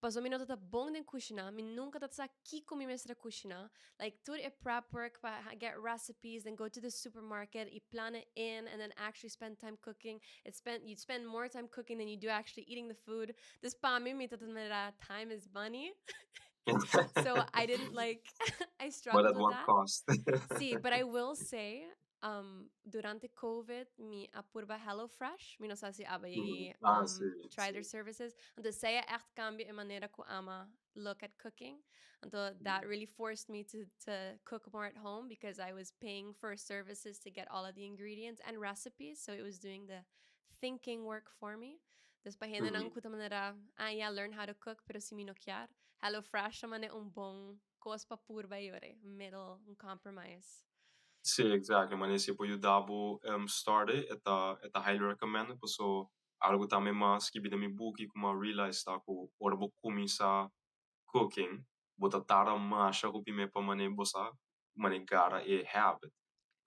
paso mi no ta bon den cushina, mi nunca ta sa kiko mi mester cushina. Like tur e prep work pa get recipes, then go to the supermarket, y plan it in, and then actually spend time cooking. It spend you spend more time cooking than you do actually eating the food. Dus pa mi, mi ta manera time is money. So I didn't like, I struggled But at with what that. cost? Si, but I will say, durante COVID, mi a purba HelloFresh. Mi no sa si abo Ah, try their si. services. Anto esey a echt cambia e manera cu m'a look at cooking. Anto that really forced me to cook more at home because I was paying for services to get all of the ingredients and recipes. So it was doing the thinking work for me. Dus pa hende nan cu ta manera, "Ah yeah, learn how to cook, pero si mi no kier." HelloFresh ta mane un bon cos pa purba yore, middle, un compromise. Si, exactly. Maar si por yuda bo start it, e ta highly recommended. So algo tambe mas cu den mi book cu m'a realize ta cu ora bo cuminsa cooking, bo ta tarda mas cu prome pa mane bo sa mane gara e habit.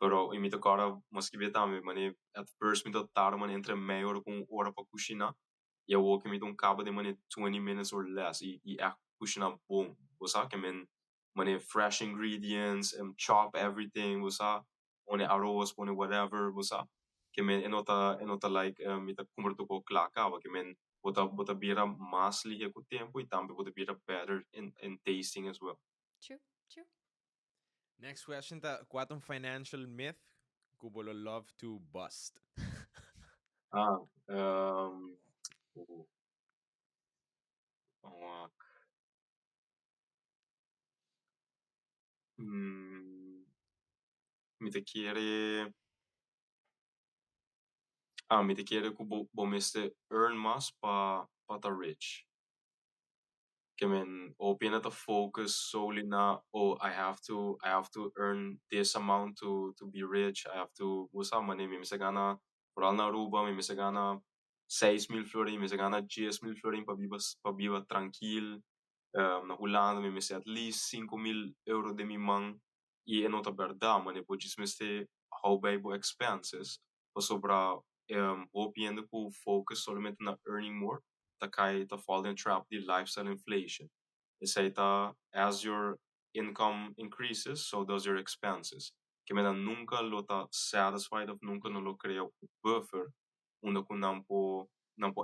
Pero mi ta corda m'a skirbi tambe, mane at first mi ta tarda mane entre mei ora cu un ora pa cushina. Y awo cu mi ta caba den mane 20 minutes or less y echt cushina bon. Bo sa ke men mane fresh ingredients and chop everything, bo sa, pone aros, pone whatever, bo sa. Ke men e no ta like mi ta cumpra tur cos cla caba, ke men bo ta bira mas lihe cu tempo y tambe bo ta bira better in tasting as well. True. Next question ta: cua ta un financial myth cu bo lo love to bust? Ah, wak. Mi ta kere cu bo mester earn mas pa ta rich. Ke men hopi ta focus solely na, "Oh, I have to earn this amount to be rich. I have to," bo sa, mane mi mester gana, vooral na Aruba, mi mester gana 6000 florin, mi mester gana 10.000 florin pa biba trankil. Na Hulanda mi mester at least 5000 euro den mi man y e no ta berdad, mane bo djis mester hou bij bo expenses. Pasobra hopi hende cu focus solamente na earning more, ta cay, ta fall in trap di lifestyle inflation. Esey ta as your income increases, so does your expenses. Ke men nunca lo ta satisfied of nunca no lo crea un buffer unda cu nan por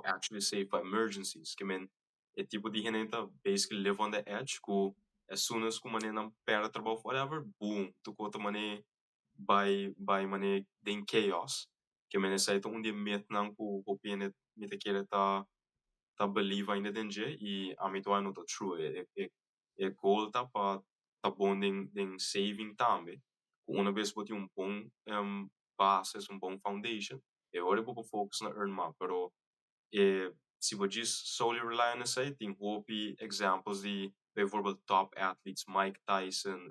actually save for emergencies. Ke men e tipo di hende ta basically live on the edge cu as soon as cu mane nan perde trabou, whatever, boom, tur cos ta mane bay mane den chaos. Ke men esey ta un di e myth nan cu hopi hende mi ta kere ta believe ainda den dje y ami ta no ta true. E goal ta pa ta bon den saving tambe. Cu un bes bo tin un bon base, un bon foundation. E ora bo focus na earn mas, pero si bo just solely rely on esey, tin hopi examples di bijvoorbeeld top athletes, Mike Tyson,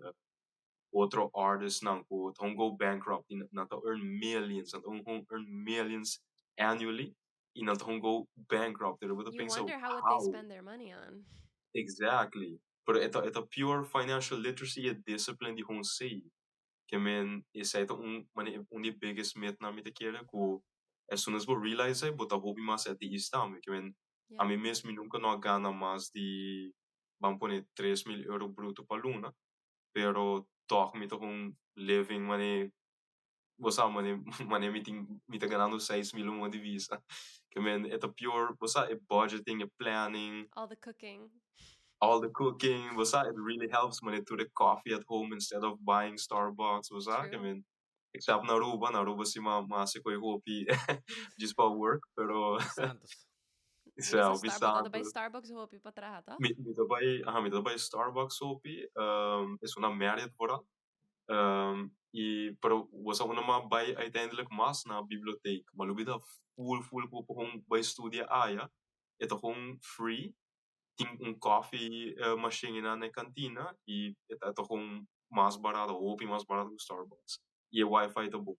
otro artists nan ku don't go bankrupt, nan ta earn millions, nan ta earn millions annually, y nan ta go bankrupt. You wonder how what they spend their money on. Exactly. Pero e ta pure financial literacy y discipline di gewoon save. Kemen esey ta un di biggest myth nan mi ta kere ku as soon as bo realize bo ta hopi mas at ease tambe. Kemen ami mes mi nunca no a gana mas di, ban pone, €3000 bruto pa luna, pero toch mi ta gewoon living mane bo sa mane mi ta ganando 6000 un di visa. Kemen e ta pure, bo sa, e budgeting, e planning. All the cooking. All the cooking, bo sa, it really helps mane to the coffee at home instead of buying Starbucks, bo sa, kemen except na Aruba, na Aruba si m'a hasi kos hopi just pa work, pero Santos. So, Starbucks, bai Starbucks hopi pa traha, ta? Mi ta bai, aha, mi ta bai Starbucks hopi, e un Marriott vooral. E pero bo sa unda m'a bai uiteindelijk mas? Na bibliotheek. M'a lubida full full ku gewoon bai studia aya. E ta gewoon free. Tin un coffee machine na kantina y e ta gewoon mas barata, hopi mas barata ku Starbucks. E wifi ta bon.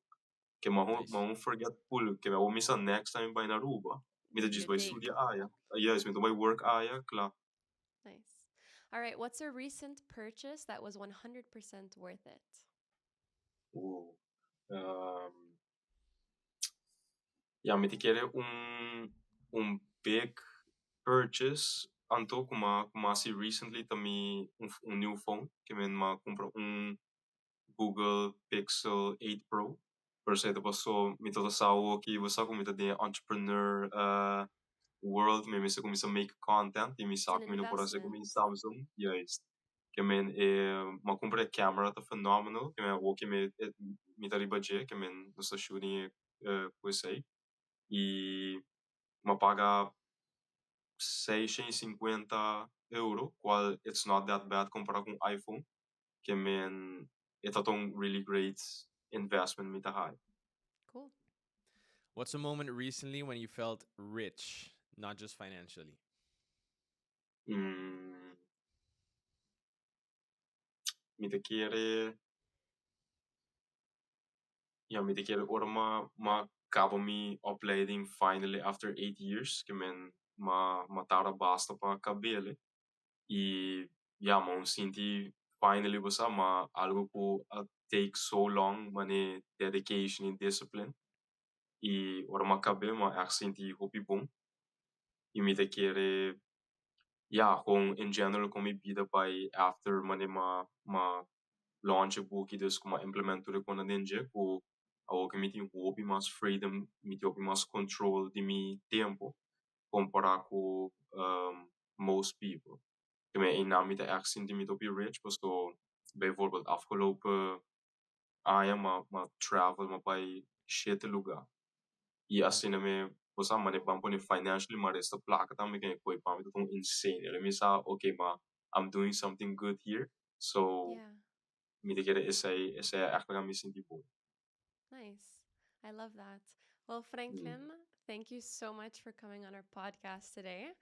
Ke m'a nice. Forget full ke mi sa next time bai na Aruba, mi ta just bai studia aya. Yes, mi ta bai work aya, kla. Nice. All right, what's a recent purchase that was 100% worth it? Ooh. Ja, mi ta kere un big purchase anto ku m'a hasi recently ta mi un new phone, kemen m'a kumpra un Google Pixel 8 Pro. Pero esey paso mi tabata sa ku bo sa ku mi ta den entrepreneur world, mi mester kuminsá make content i mi sa ku mi no por hasi ku mi Samsung. Juist. Kemen m'a kumpra e camera ta phenomenal, kemen awor ku mi ta riba dje, kemen nos ta shooting ku esey. I m'a paga €650, cual it's not that bad kompará ku iPhone. Kemen e ta un really great investment mi ta haya. Cool. What's a moment recently when you felt rich, not just financially? Mi ta kere, ja, mi ta kere ora m'a kaba mi opleiding finally after 8 years, kemen m'a tarda basta pa kab'é i ja, m'a sinti finally, bo sa, m'a algo ku a take so long, mane dedication and discipline, i ora m'a kab'é m'a echt sinti hopi bon. I mi ta kere, ja, gewoon in general kon mi bida bai after mane m'a launch e buki, dus ku m'a implement tur e den dje ku awor ku mi tin hopi mas freedom, mi tin hopi mas control di mi tempu kompará ku most people. Kemen mi ta echt sinti mi hopi rich, paso bijvoorbeeld afgelopen aña m'a travel, m'a bai shete lugá. I asina mi, bo sa, mane ban pone financially m'a resta plaka tambe ku koi pa mi ta insane. I mi sa, okay, ma I'm doing something good here. So mi ta kere esey echt laga mi sinti bon. Nice. I love that. Well, Franklin, thank you so much for coming on our podcast today.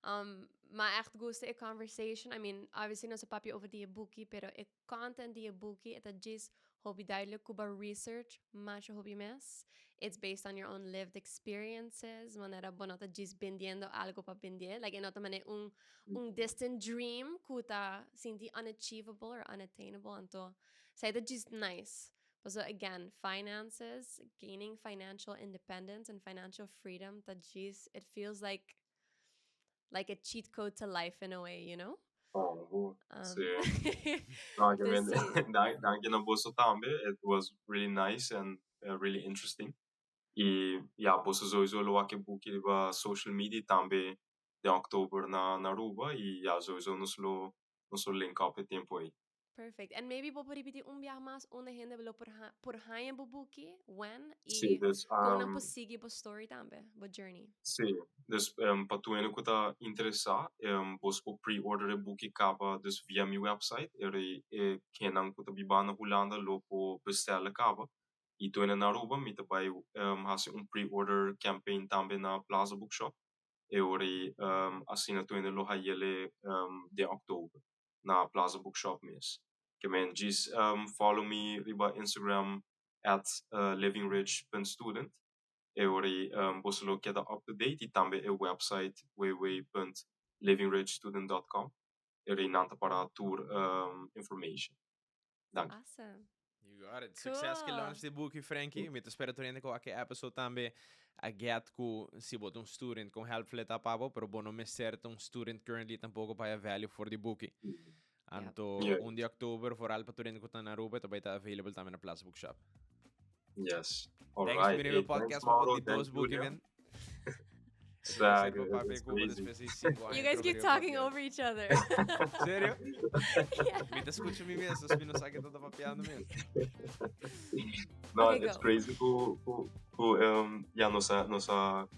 M'a echt gusta e conversation. I mean, obviously nos a papia over di buki, pero e content di buki ta djis hopi duidelijk ku bo a research masha hopi mes. It's based on your own lived experiences. Manera bo no ta djis bendiendo algo pa bende. Like, no ta mane un distant dream ku ta sinti unachievable or unattainable. Anto, esey ta just nice. So again, finances, gaining financial independence and financial freedom, that just it feels like a cheat code to life in a way, you know? Oh, si. No, Dus si. Dank je na boso tambe. It was really nice and really interesting. I ja, boso sowieso lo wak e buki riba social media tambe di oktober na Aruba i ja, sowieso nos lo link up e tempu ei. Perfect. And maybe bo por repetí un biaha mas unda hende lo por haña bo buki, when Si, i dus, kon nan por sigui bo story tambe, bo journey. Si, dus pa tur ku ta interesá, bo por pre-order e buki kaba dus via mi website, e kennan ku ta biba na Hulanda lo por bestel kaba. I tur hende na Aruba, mi ta bai hasi un pre-order campaign tambe na Plaza Bookshop. E ora ei asina tur hende lo hayele den oktober na Plaza Bookshop mes. Ke men djis follow mi riba Instagram @livingrich.student. E ora ei boso lo keda up to date i tambe e website www.livingrichstudent.com. E ora ei nan ta para tur information. Danki. Awesome. You got it. Succes ku Cool. launch di buki, Frankie. Mi ta spera tur hende ku wak e episode tambe a get ku si bo ta un student kon helpful e ta pa bo, pero bo no mester ta un student currently tampoko pa haya value for di buki. Anto 1 di oktober vooral pa tur hende ku ta na Aruba e ta bai ta available tambe na Plaza Bookshop. Yes. All Thanks pa right. bini Hey, mi thanks, podcast pa Mauro. di dos Thanks, buki Julia. men. Swag, Placer pa papia it's ku bo crazy. despues di 5 aña You guys trobe keep riba talking podcast. over each other. Serio? Yeah. Mi ta skucha mi mes, dus mi no sa ke ta papiando mes. No, Okay, it's go. crazy ku ya nos a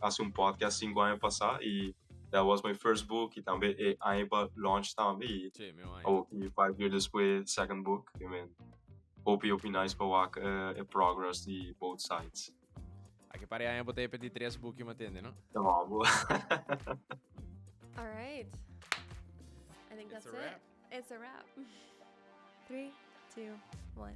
hasi un podcast 5 aña pasá i that was my first book i tambe e aña pa launch tambe i Sí, mi aña. awor ki 5 years despues second book. I mean, hopi hopi nice pa wak e progress di both sides. Aki pare aña bo ta di tres buki matende, no? Tama bo. All right. I think It's that's a it. wrap. It's a wrap. 3, 2, 1.